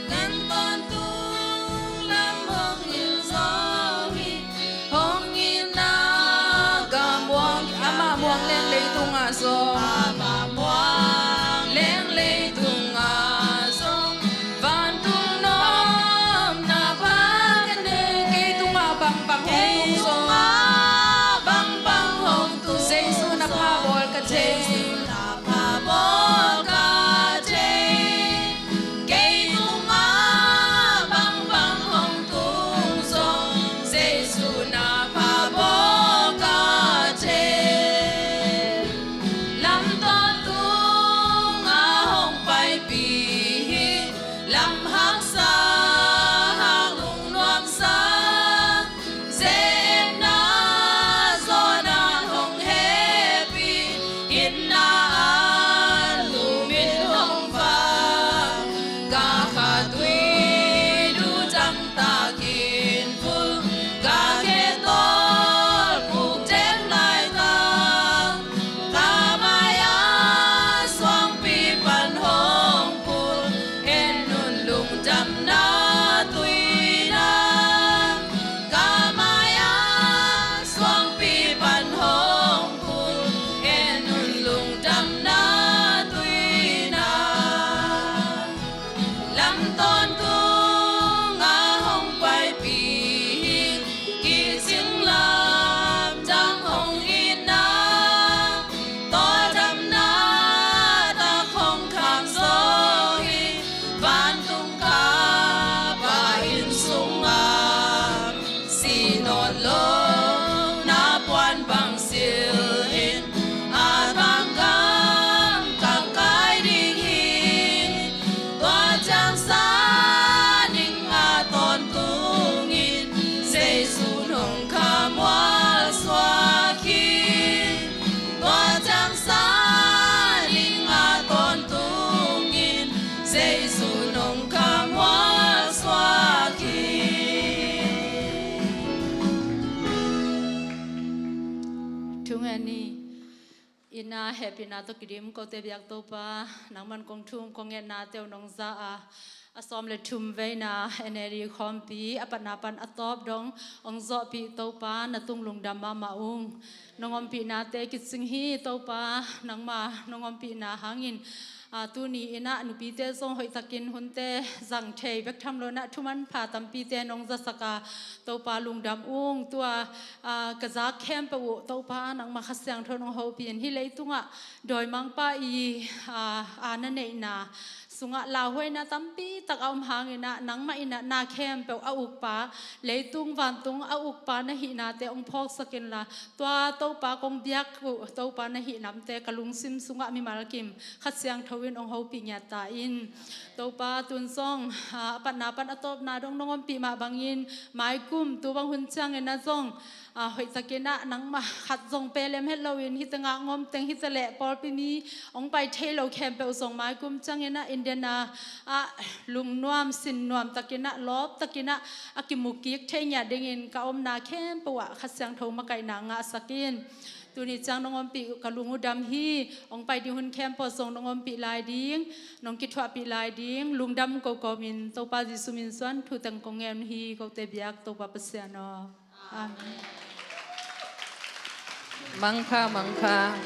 kan tawntung lam hong hilh zo hi. Hong itna gam muang, amah muang leng leitungah zong, amah muang leng leitungah zong, vantung nuamna pha ka nei. Kei tungah bangbang hong tung zong, kei tungah bangbang hong tung zong, Jesu na pha bawl ka thei. Jesu na pha bawl ka thei. Kei tungah bangbang hong tung zong, Jesu na pha bawl ka thei. Lam tawntung a hong paipih hi, lam haksa, hang lungnuamsa, ze-etna zawn ah hong hehpih, itna a lum in hong vak, ka kha tui du dam takin vul, ka khe tawl puk dem laitak, ka mai-ah suangpi pan hong phul, en un lungdamna tuina. Ka mai-ah suangpi pan hong phul, en un lungdamna tuina. Lam tawntung a hong paipih hi, kicing lamdang hong itna, tawldamna tak hong kham zo hi. Vantung Kapa inn sungah sih nawn lo na puan bang silh in, a tangkam ka kai ding hi. Tua ciang sa ning a tawntungin Jesu nong kha mualsuak hi. Tua ciang sa ning a tawntungin Jesu nong kha mualsuak hi. Thu ngen ni. Itna hehpihna tawh kidim kote biak Topa, nangman kong thum kong ngetnate uh nong za a, a sawm le thum veina N A D khawmpi a patna pan a tawp dong hong zawhpih Topa, na tung lungdam mahmah ung. Nong ompihnate kicing hi Topa, nangma nong ompihna hangin, a, tuni in ah nupite zong hoihtakin hunte zang thei bek tham lo in ah thumanpha tampite nong zasak a, Topa lungdam ung. Tua, a, ka zak khempeuh uh Topa nangma Kha Siangtho nong hopih in, hih leitungah dawimangpa i, a, a na neihna sungah lauhuaina tampi tak a om hangin ah, nangmah in ah na khempeuh a ukpa, leitung vantung a ukpa na hihnate hong phawksak inla, tua Topa kong biak uh Topa na hih namte ka lungsim sungah mimal kim Kha Siangtho in hong hopih ngiat ta in. Topa, tun zong, a, a patna pan a tawpna dong nong ompih mah bangin, maikum tu bang hun ciangin ah zong, a, hoihtakin ah nangmah khat zong pelem het loin, hite ngak ngom teng hite leh pawlpi mi hong pai thei lo khempeuh zong maikum ciangin ah Indian a, a, lungnuam sinnuam takin ah, lawp takin ah a kimu kik thei ngiat dingin ka omna khempeuh ah Kha Siangtho makaihna ngahsak in. Tuni ciang nong ompih ka lung uh dam hi. Hong pai ding hun khempeuh zong nong ompih lai ding, nong kithuahpih lai ding lungdam ko kawmin Topa Jesu min suang thu teng kong ngen hi. Kote biak Topa Pasian aw. Amen. Mangpha, mangpha.